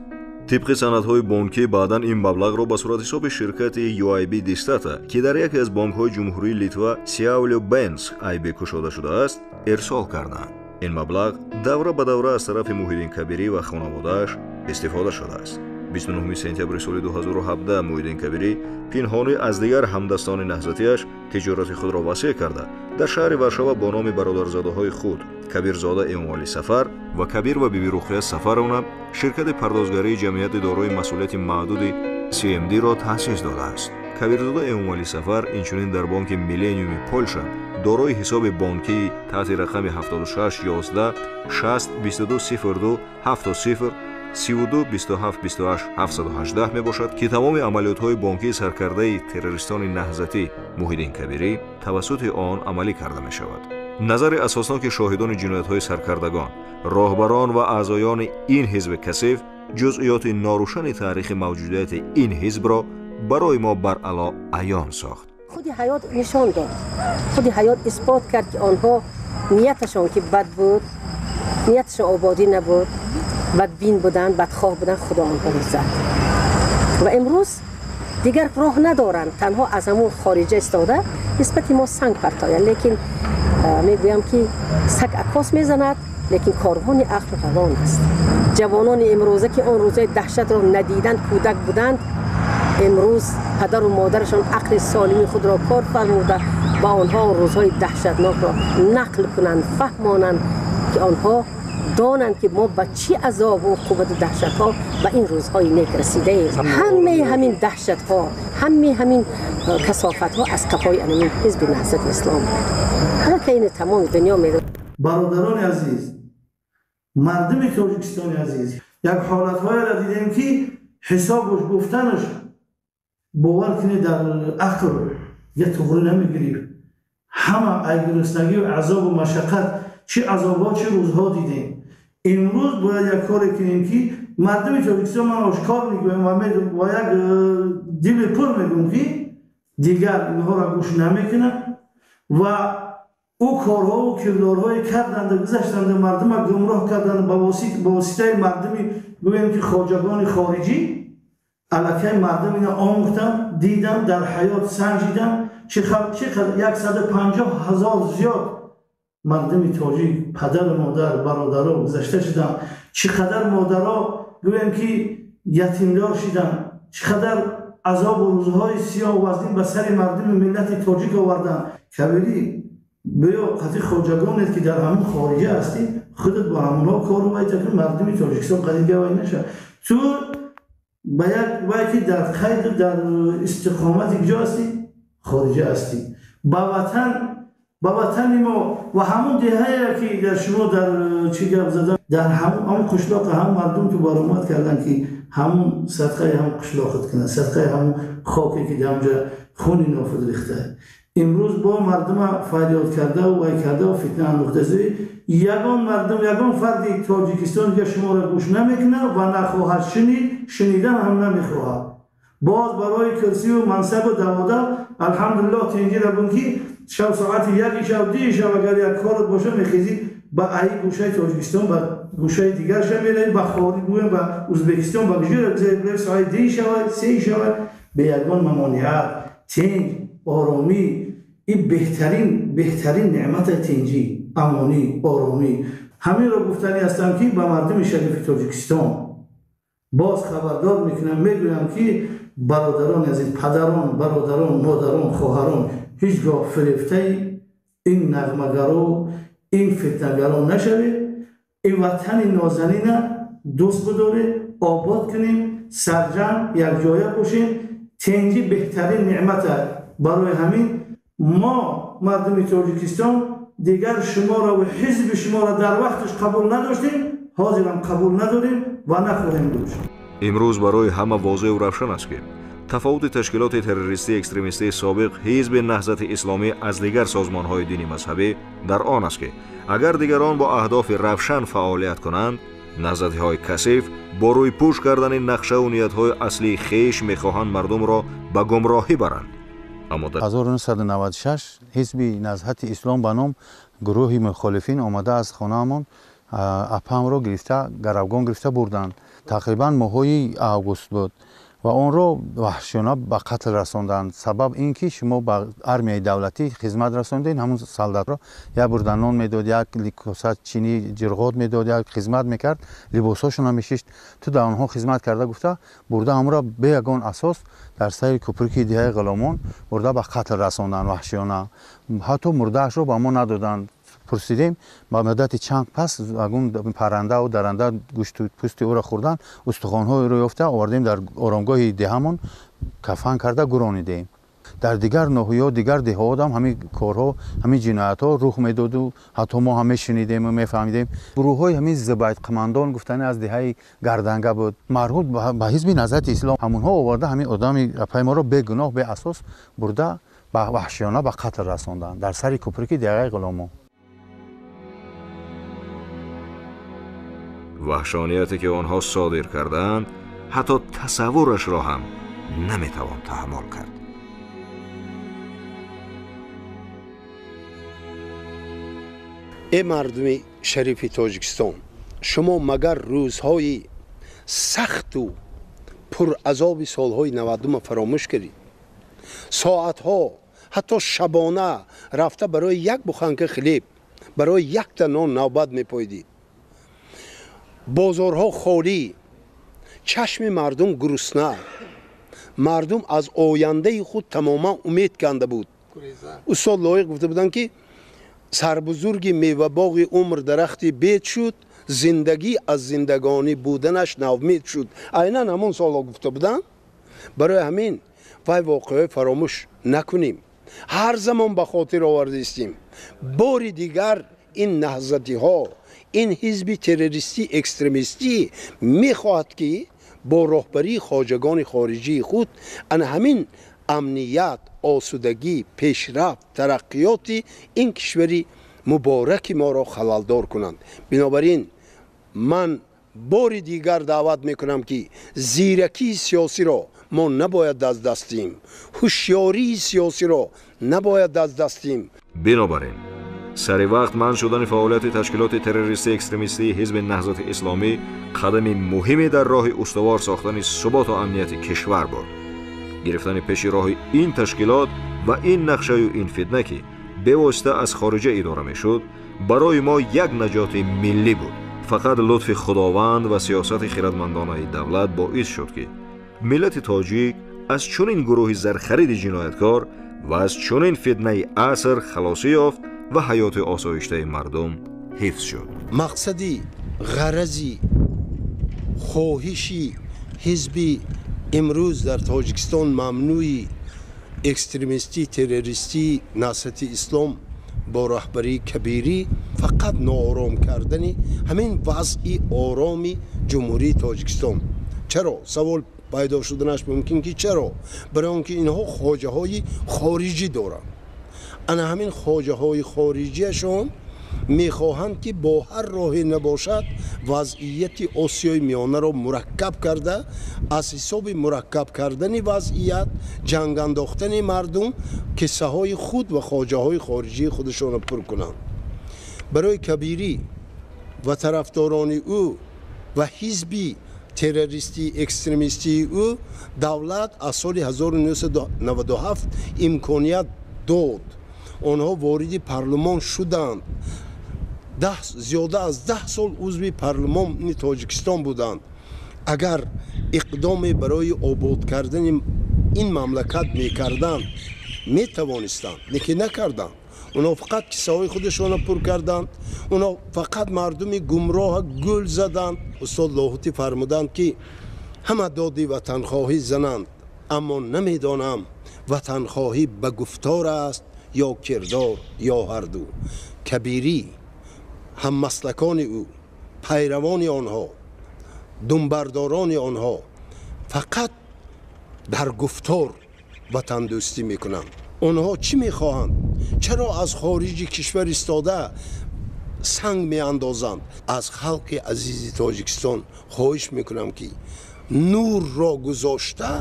Тибқи санадҳои бонкӣ баъдан ин маблағро ба суратҳисоби ширкати UIB Дистата, ки дар яке аз бонкҳои Ҷумҳурии Литва Сиаулю Бенс IB кушода шудааст, ирсол карданд. Ин маблағ давра ба давра аз тарафи Муҳиддин Кабирӣ ва хонаводааш истифода шудааст. 29 сентябри соли 2017 Муҳиддин Кабирӣ пинҳонӣ аз дигар ҳамдастони наҳзатиаш тиҷорати худро васеъ карда, дар шаҳри Варшава бо номи бародарзодаҳои худ Кабирзода Эмомалӣ Сафар ва Кабир ва Бибирухия Сафаровна ширкати пардозгарии ҷамъияти дорои масъулияти маҳдуди CMD-ро таъсис додааст. Кабирзода Эмомалӣ Сафар инчунин дар бонки Миллениуми Полша дорои ҳисоби бонкии таҳти рақами 76 11 60 22 02 70 32 27 28 718 мебошад, ки тамоми амалиётҳои бонкии саркардаи террористони наҳзатӣ Муҳиддин Кабирӣ тавассути он амалӣ карда мешавад. Назари асосноки шоҳидони ҷиноятҳои саркардагон, роҳбарон ва аъзоёни ин ҳизби касиф ҷузъиёти норӯшани таърихи мавҷудияти ин ҳизбро барои мо баръало аён сохт. Худи ҳаёт нишон дод, худи ҳаёт исбот кард, ки онҳо нияташон ки бад буд, нияташон ободӣ набуд, бадбин буданд, бадхоҳ буданд, Худо онҳоро зад. Ва имрӯз дигар роҳ надоранд, танҳо аз ҳамон хориҷа истода нисбати мо санг партоянд. Лекин мегӯям, ки саг акос мезанад, лекин корвони ақл равон аст. Ҷавонони имрӯза, ки он рӯзҳои даҳшатро надиданд, кӯдак буданд, имрӯз падару модарашон ақли солими худро кор фармуда ба онҳо он рӯзҳои даҳшатнокро нақл кунанд, фаҳмонанд, ки онҳо донанд, ки мо ба чӣ азобу уқубату даҳшатҳо ба ин рӯзҳои нек расидаем. Ҳамаи ҳамин даҳшатҳо, ҳамаи ҳамин касофатҳо аз қафои анамин Ҳизби Наҳзати Ислом буд. Ҳама ки ин тамоми дунё медонад. Бародарони азиз, мардуми Тоҷикистони азиз, як ҳолатҳоеро дидем, ки ҳисобуш гуфтанаш бовар кунед дар ақл я туғрӣ намегирифт. Ҳама айгуруснагию азобу машаққат, чӣ азобҳо, чӣ рӯзҳо дидем. Имрӯз бояд як коре кунем, ки мардуми Тоҷикистон, ман ошкор мегӯям ва як дили пур мегӯям, ки дигар инҳоро гӯш намекунанд ва ӯ корҳову кирдорҳое карданд, гузаштанд, мардума гумроҳ карданд ба воситаи мардуми, гӯем ки хоҷагони хориҷӣ. Аллакай мардум ина омӯхтанд, диданд, дар ҳаёт санҷиданд, чӣ 150 ҳазор зиёд мардуми тоҷик, падару модар, бародаро гузашта шуданд, чӣ қадар модаро, гӯем ки ятимдор шуданд, чӣ қадар азобу рӯзҳои сиёҳ вазнин ба сари мардуми миллати тоҷик оварданд. Кабирӣ, биё қати хоҷагонет, ки дар ҳамон хориҷа ҳастӣ, худат бо ҳамонҳо кору вайта кун, мардуми Тоҷикистон қадир гавай нашавад. Ту ба як вай ки дар қайду дар истиқомати куҷо ҳастӣ? Хориҷа ҳастӣ. Ба ватан, ба ватани мо ва ҳамон деҳае, ки дар шумо дар чӣ гап задам, дар ҳамон қишлоқ ҳамон мардум ки баромад карданд, ки ҳамон садқаи ҳамон қишлоқат кунанд, садқаи ҳамон хоке, ки дар ҳамҷа хуни нофуд рехта. Имрӯз бо мардума фарёд кардаву вай кардаву фитна андохта, ягон мардум, ягон фарди Тоҷикистон дига шуморо гӯш намекунад ва нахоҳад шунид, шунидан ҳам намехоҳад. Боз барои курсиву мансабу давода, алҳамдулиллоҳ, тинҷира бун, ки Шаб соати 1 шаб, 2 шаб агар як корат боша, мехезӣ ба аи гӯшаи Тоҷикистон ба гӯшаи дигарша меравӣ, ба хориҷ гӯем, ба Ӯзбекистон, ба куҷо, соати 2 шава, 3 шава, бе ягон мамониат, тинҷ, оромӣ. Ин беҳтарин неъмати тинҷӣ, амонӣ, оромӣ. Ҳаминро гуфтанӣ ҳастам, ки ба мардуми шарифи Тоҷикистон боз хабардор мекунам, мегӯям, ки бародарони азиз, падарон, бародарон, модарон, хоҳарон, ҳеҷ гоҳ фирефтаи ин нағмагаро, ин фитнагаро нашавед. Ин ватани нозанина дӯст бидоред, обод кунем, сарҷамъ якҷоя бошем. Тинҷӣ беҳтарин неъмат аст. Барои ҳамин мо мардуми Тоҷикистон дигар шуморо ва ҳизби шуморо дар вақташ қабул надоштем, ҳозирам қабул надорем ва нахоҳем дошт. Имрӯз барои ҳама возеҳу равшан аст, ки тафовути ташкилоти террористии экстремистии собиқ Ҳизби Наҳзати Исломӣ аз дигар созмонҳои дини мазҳабӣ дар он аст, ки агар дигарон бо аҳдофи равшан фаъолият кунанд, наҳзатиҳои касиф бо рӯйпӯш кардани нақшаву ниятҳои аслии хеш мехоҳанд мардумро ба гумроҳӣ баранд. 1996 Ҳизби Наҳзати Ислом ба ном гурӯҳи мухолифин омада аз хонаамон апамро гирифта, гаравгон гирифта бурданд. Тақрибан моҳҳои август буд ва онро ваҳшиёна ба қатл расонданд. Сабаб ин ки шумо ба армияи давлатӣ хизмат расондед, ҳамун солдатро як бурда нон медод, як коса чини ҷирғот медод, як хизмат мекард, либосҳошонро мешишт, ту дар онҳо хизмат карда гуфта бурда ҳамонро бе ягон асос дар сари кӯпруки деҳаи Ғуломон бурда ба қатл расонданд ваҳшиёна. Ҳатто мурдаашро ба мо надоданд. Пурсидем, ба муддати чанд пас ягон паррандаву даранда гӯшту пӯсти ӯро хӯрдан, устухонҳоеро ёфта овардем, дар оромгоҳи деҳамон кафан карда гуронидем. Дар дигар ноҳияҳо, дигар деҳаҳо ҳам ҳамин корҳо, ҳамин ҷиноятҳо рух медоду ҳатто мо ҳам мешунидему мефаҳмидем. Гурӯҳҳои ҳамин зубайдқамандон гуфтани аз деҳаи Гарданга буд, марҳут ба Ҳизби Наҳзати Ислом, ҳамонҳо оварда ҳамин одами апаи моро бегуноҳ, беасос бурда ба ваҳшиёна ба қатл расонданд дар сари кӯпруки деҳаи Ғуломон. Ваҳшонияте ки онҳо содир кардаанд, ҳатто тасаввурашро ҳам наметавон таҳаммул кард. Э мардуми шарифи Тоҷикистон, шумо магар рӯзҳои сахту пуразоби солҳои 90 фаромӯш кардед? Соатҳо, ҳатто шабона рафта барои як буханка хлеб, барои якта нон навбат мепоидид. Бозорҳо холӣ, чашми мардум гурусна, мардум аз ояндаи худ тамоман умед канда буд. Устод Лоиқ гуфта буданд, ки сарбузурги мевабоғи умр дарахти бед шуд, зиндагӣ аз зиндагонӣ буданаш навмед шуд. Айнан ҳамон солҳо гуфта буданд. Барои ҳамин вай воқеаҳои фаромӯш накунем, ҳар замон ба хотир овардаистем. Бори дигар ин наҳзатиҳо, ин ҳизби террористӣ экстремистӣ мехоҳад, ки бо роҳбарии хоҷагони хориҷии худ ана ҳамин амният, осудагӣ, пешрафт, тараққиёти ин кишвари мубораки моро халалдор кунанд. Бинобар ин ман бори дигар даъват мекунам, ки зиракии сиёсиро мо набояд аз даст диҳем, ҳушёрии сиёсиро набояд аз даст диҳем. Бинобар ин сари вақт манъ шудани фаъолияти ташкилоти террористии экстремистии Ҳизби Наҳзати Исломӣ қадами муҳиме дар роҳи устувор сохтани суботу амнияти кишвар буд. Гирифтани пеши роҳи ин ташкилот ва ин нақшаю ин фитна, ки бевосита аз хориҷа идора мешуд, барои мо як наҷоти миллӣ буд. Фақат лутфи Худованд ва сиёсати хирадмандонаи давлат боис шуд, ки миллати тоҷик аз чунин гурӯҳи зархариди ҷинояткор ва аз чунин фитнаи аср халосӣ ёфт ва ҳаёти осоиштаи мардум ҳифз шуд. Мақсади ғарази хоҳиши ҳизби имрӯз дар Тоҷикистон мамнӯи экстремистӣ, террористӣ Наҳзати Ислом бо роҳбарии Кабирӣ фақат ноором кардани ҳамин вазъи ороми Ҷумҳурии Тоҷикистон. Чаро? Савол пайдо шуданаш мумкин, ки чаро? Барои он ки инҳо хоҷаҳои хориҷӣ доранд. Ана ҳамин хоҷаҳои хориҷиашон Мехоҳанд, ки бо ҳар роҳе набошад, вазъияти Осиёи Миёнаро мураккаб карда, аз ҳисоби мураккаб кардани вазъият, ҷанг андохтани мардум, киссаҳои худ ва хоҷаҳои хориҷии худашонро пур кунанд. Барои Кабирӣ ва тарафдорони ӯ ва ҳизби террористӣ экстремистии ӯ давлат аз соли 1997 имконият дод. Онҳо вориди парлумон шуданд, зиёда аз 10 сол узви парлумони Тоҷикистон буданд. Агар иқдоме барои обод кардани ин мамлакат мекарданд, метавонистанд, лекин накарданд. Онҳо фақат киссаҳои худашонро пур карданд, онҳо фақат мардуми гумроҳа гул заданд. Устод Лоҳутӣ фармуданд, ки ҳама доди ватанхоҳӣ зананд, аммо намедонам ватанхоҳӣ ба гуфтор аст ё кирдор ё ҳарду. Кабирӣ, ҳаммаслакони ӯ, пайравони онҳо, думбардорони онҳо фақат дар гуфтор ватандӯстӣ мекунанд. Онҳо чӣ мехоҳанд? Чаро аз хориҷи кишвар истода санг меандозанд? Аз халқи азизи Тоҷикистон хоҳиш мекунам, ки нурро гузошта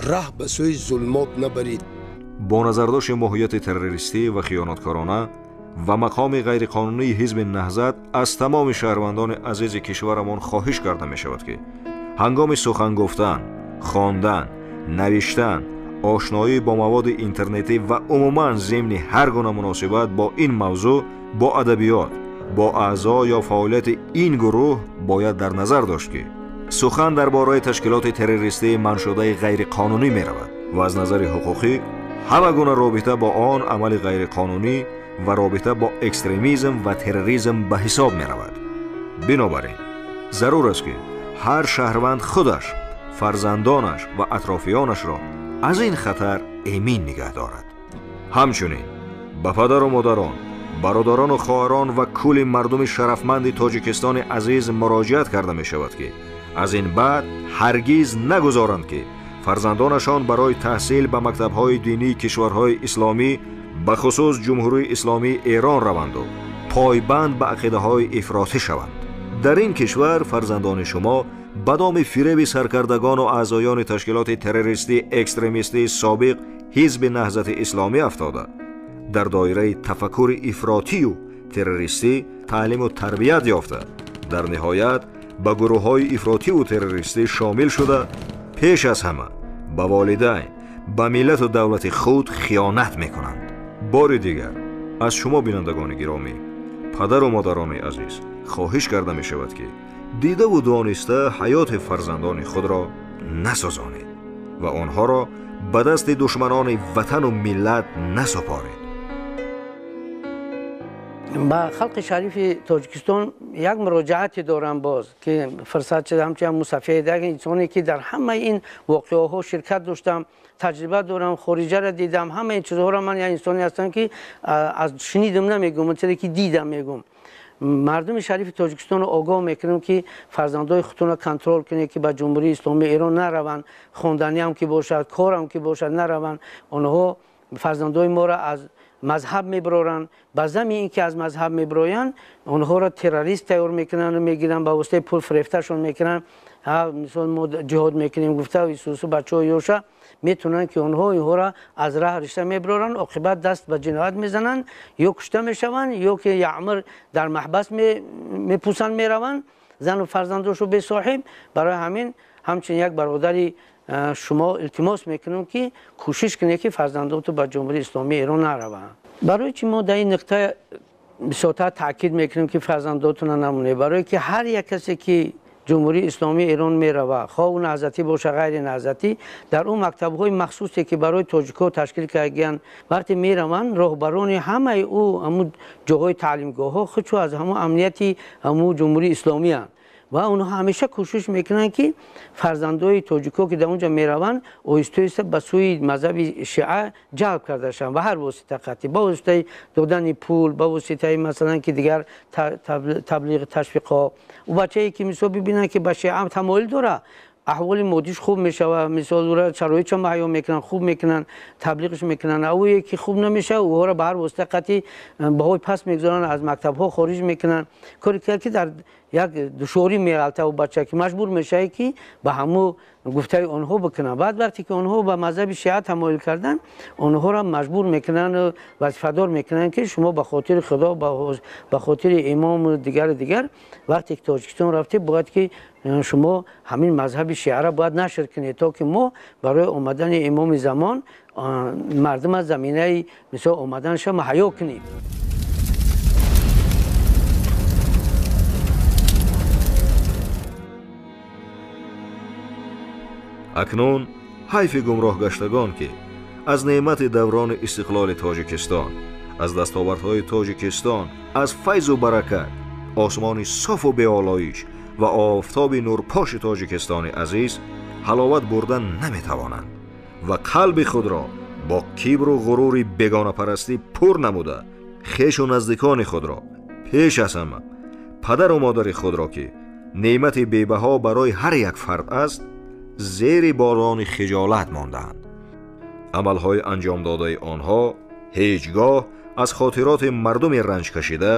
раҳ ба сӯи зулмот набарид. Бо назардошти моҳияти террористӣ ва хиёнаткорона ва мақоми ғайриқонунии ҳизби Наҳзат, аз тамоми шаҳрвандони азизи кишварамон хоҳиш карда мешавад, ки ҳангоми сухан гуфтан, хондан, навиштан, ошноӣ бо маводи интернетӣ ва умуман зимни ҳар гуна муносибат бо ин мавзӯъ, бо адабиёт, бо аъзо ё фаъолияти ин гурӯҳ бояд дар назар дошт, ки сухан дар бораи ташкилоти террористии манъшудаи ғайриқонунӣ меравад ва аз назари ҳуқуқӣ ҳама гуна робита бо он амали ғайриқонунӣ ва робита бо экстремизм ва терроризм ба ҳисоб меравад. Бинобар ин зарур аст, ки ҳар шаҳрванд худаш, фарзандонаш ва атрофиёнашро аз ин хатар эмин нигаҳ дорад. Ҳамчунин ба падару модарон, бародарону хоҳарон ва кулли мардуми шарафманди Тоҷикистони азиз муроҷиат карда мешавад, ки аз ин баъд ҳаргиз нагузоранд, ки фарзандонашон барои таҳсил ба мактабҳои динии кишварҳои исломӣ, ба хусус Ҷумҳурии Исломии Эрон раванду пойбанд ба ақидаҳои ифротӣ шаванд. Дар ин кишвар фарзандони шумо ба доми фиреби саркардагону аъзоёни ташкилоти террористӣ экстремистии собиқ ҳизби Наҳзати Исломӣ афтода, дар доираи тафаккури ифротию террористӣ таълиму тарбият ёфта, дар ниҳоят ба гурӯҳҳои ифротиву террористӣ шомил шуда, пеш аз ҳама ба волидайн, ба миллату давлати худ хиёнат мекунанд. Бори дигар аз шумо, бинандагони гиромӣ, падару модарони азиз, хоҳиш карда мешавад, ки дидаву дониста ҳаёти фарзандони худро насозонед ва онҳоро ба дасти душманони ватану миллат насупоред. Ба халқи шарифи Тоҷикистон як муроҷиате дорам боз, ки фурсат шуда, ҳамчун мусафед, як инсоне ки дар ҳамаи ин воқеаҳо ширкат доштам, таҷриба дорам, хориҷаро дидам, ҳамаи ин чизҳоро ман як инсоне ҳастам, ки аз шунидам намегӯм, чизе ки дидам мегӯм. Мардуми шарифи Тоҷикистонро огоҳ мекунем, ки фарзандои худтонро контрол кунед, ки ба Ҷумҳурии Исломии Эрон нараванд, хонданиам ки бошад, корам ки бошад, нараванд. Онҳо фарзандои моро аз мазҳаб мебароранд. Ба зами ин ки аз мазҳаб мебароянд, онҳоро террорист тайёр мекунанд, мегиранд, ба воситаи пул фирефташон мекунанд. Мисол, мо ҷиҳод мекунем гуфта, исусу бачаҳои ёша метавонанд, ки онҳо инҳоро аз раҳ ришта мебароранд, оқибат даст ба ҷиноят мезананд, ё кушта мешаванд, ё ки яъмр дар маҳбас мепӯсанд, мераванд, зану фарзандошу бесоҳиб. Барои ҳамин ҳамчунин як бародари шумо илтимос мекунам, ки кӯшиш кунед, ки фарзандоту ба Ҷумҳурии Исломии Эрон нараванд. Барои чи мо дар ин нуқта бисёртар таъкид мекунем, ки фарзандотуна намонед? Барое ки ҳар як касе ки Ҷумҳурии Исломии Эрон мерава, хоҳ наҳзатӣ боша, ғайри наҳзатӣ, дар он мактабҳои махсусе ки барои тоҷикҳо ташкил кардагиянд, вақте мераванд, роҳбарони ҳамаи ӯ ҳамун ҷоҳои таълимгоҳҳо худшо аз ҳамун амнияти ҳамун Ҷумҳурии Исломиянд ва онҳо ҳамеша кӯшиш мекунанд, ки фарзандои тоҷикҳо ки дар он ҷо мераванд, оҳиста оҳиста ба сӯи мазҳаби шиа ҷалб карда шаванд, ба ҳар восита қатъӣ, ба воситаи додани пул, ба воситаи масалан ки дигар таблиғ, ташвиқҳо. Ӯ бачае ки мисол бибинанд, ки ба шиа тамоил дорад, Аҳволи моддиш хуб мешава, мисол ура шароитша муҳайё мекунанд, хуб мекунанд, таблиғш мекунанд. Ӯе ки хуб намешава, ӯҳоро ба ҳар восита қатъи баҳои паст мегузоранд, аз мактабҳо хориҷ мекунанд. Коре ки дар як душворӣ меғалта ӯ бача, ки маҷбур мешавад ки ба ҳамун гуфтаи онҳо бикунанд. Баъд вақте ки онҳо ба мазҳаби шиа тамоил карданд, онҳоро маҷбур мекунанд, вазифадор мекунанд, ки шумо ба хотири Худо, ба хотири имом дигар дигар, вақте ки Тоҷикистон рафтед, бояд ки шумо ҳамин мазҳаби шиаро бояд нашр кунед, то ки мо барои омадани имоми замон мардум аз заминаи мисол омаданашро муҳайё кунем. Акнун ҳайфи гумроҳгаштагон, ки аз неъмати даврони истиқлоли Тоҷикистон, аз дастовардҳои Тоҷикистон, аз файзу баракат, осмони софу беолоиш ва офтоби нурпоши Тоҷикистони азиз ҳаловат бурда наметавонанд ва қалби худро бо кибру ғурури бегонапарастӣ пур намуда, хешу наздикони худро, пеш аз ҳама падару модари худро, ки неъмати бебаҳо барои ҳар як фард аст, зери борони хиҷолат мондаанд. Амалҳои анҷомдодаи онҳо ҳеҷ гоҳ аз хотироти мардуми ранҷкашида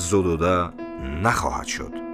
зудуда нахоҳад шуд.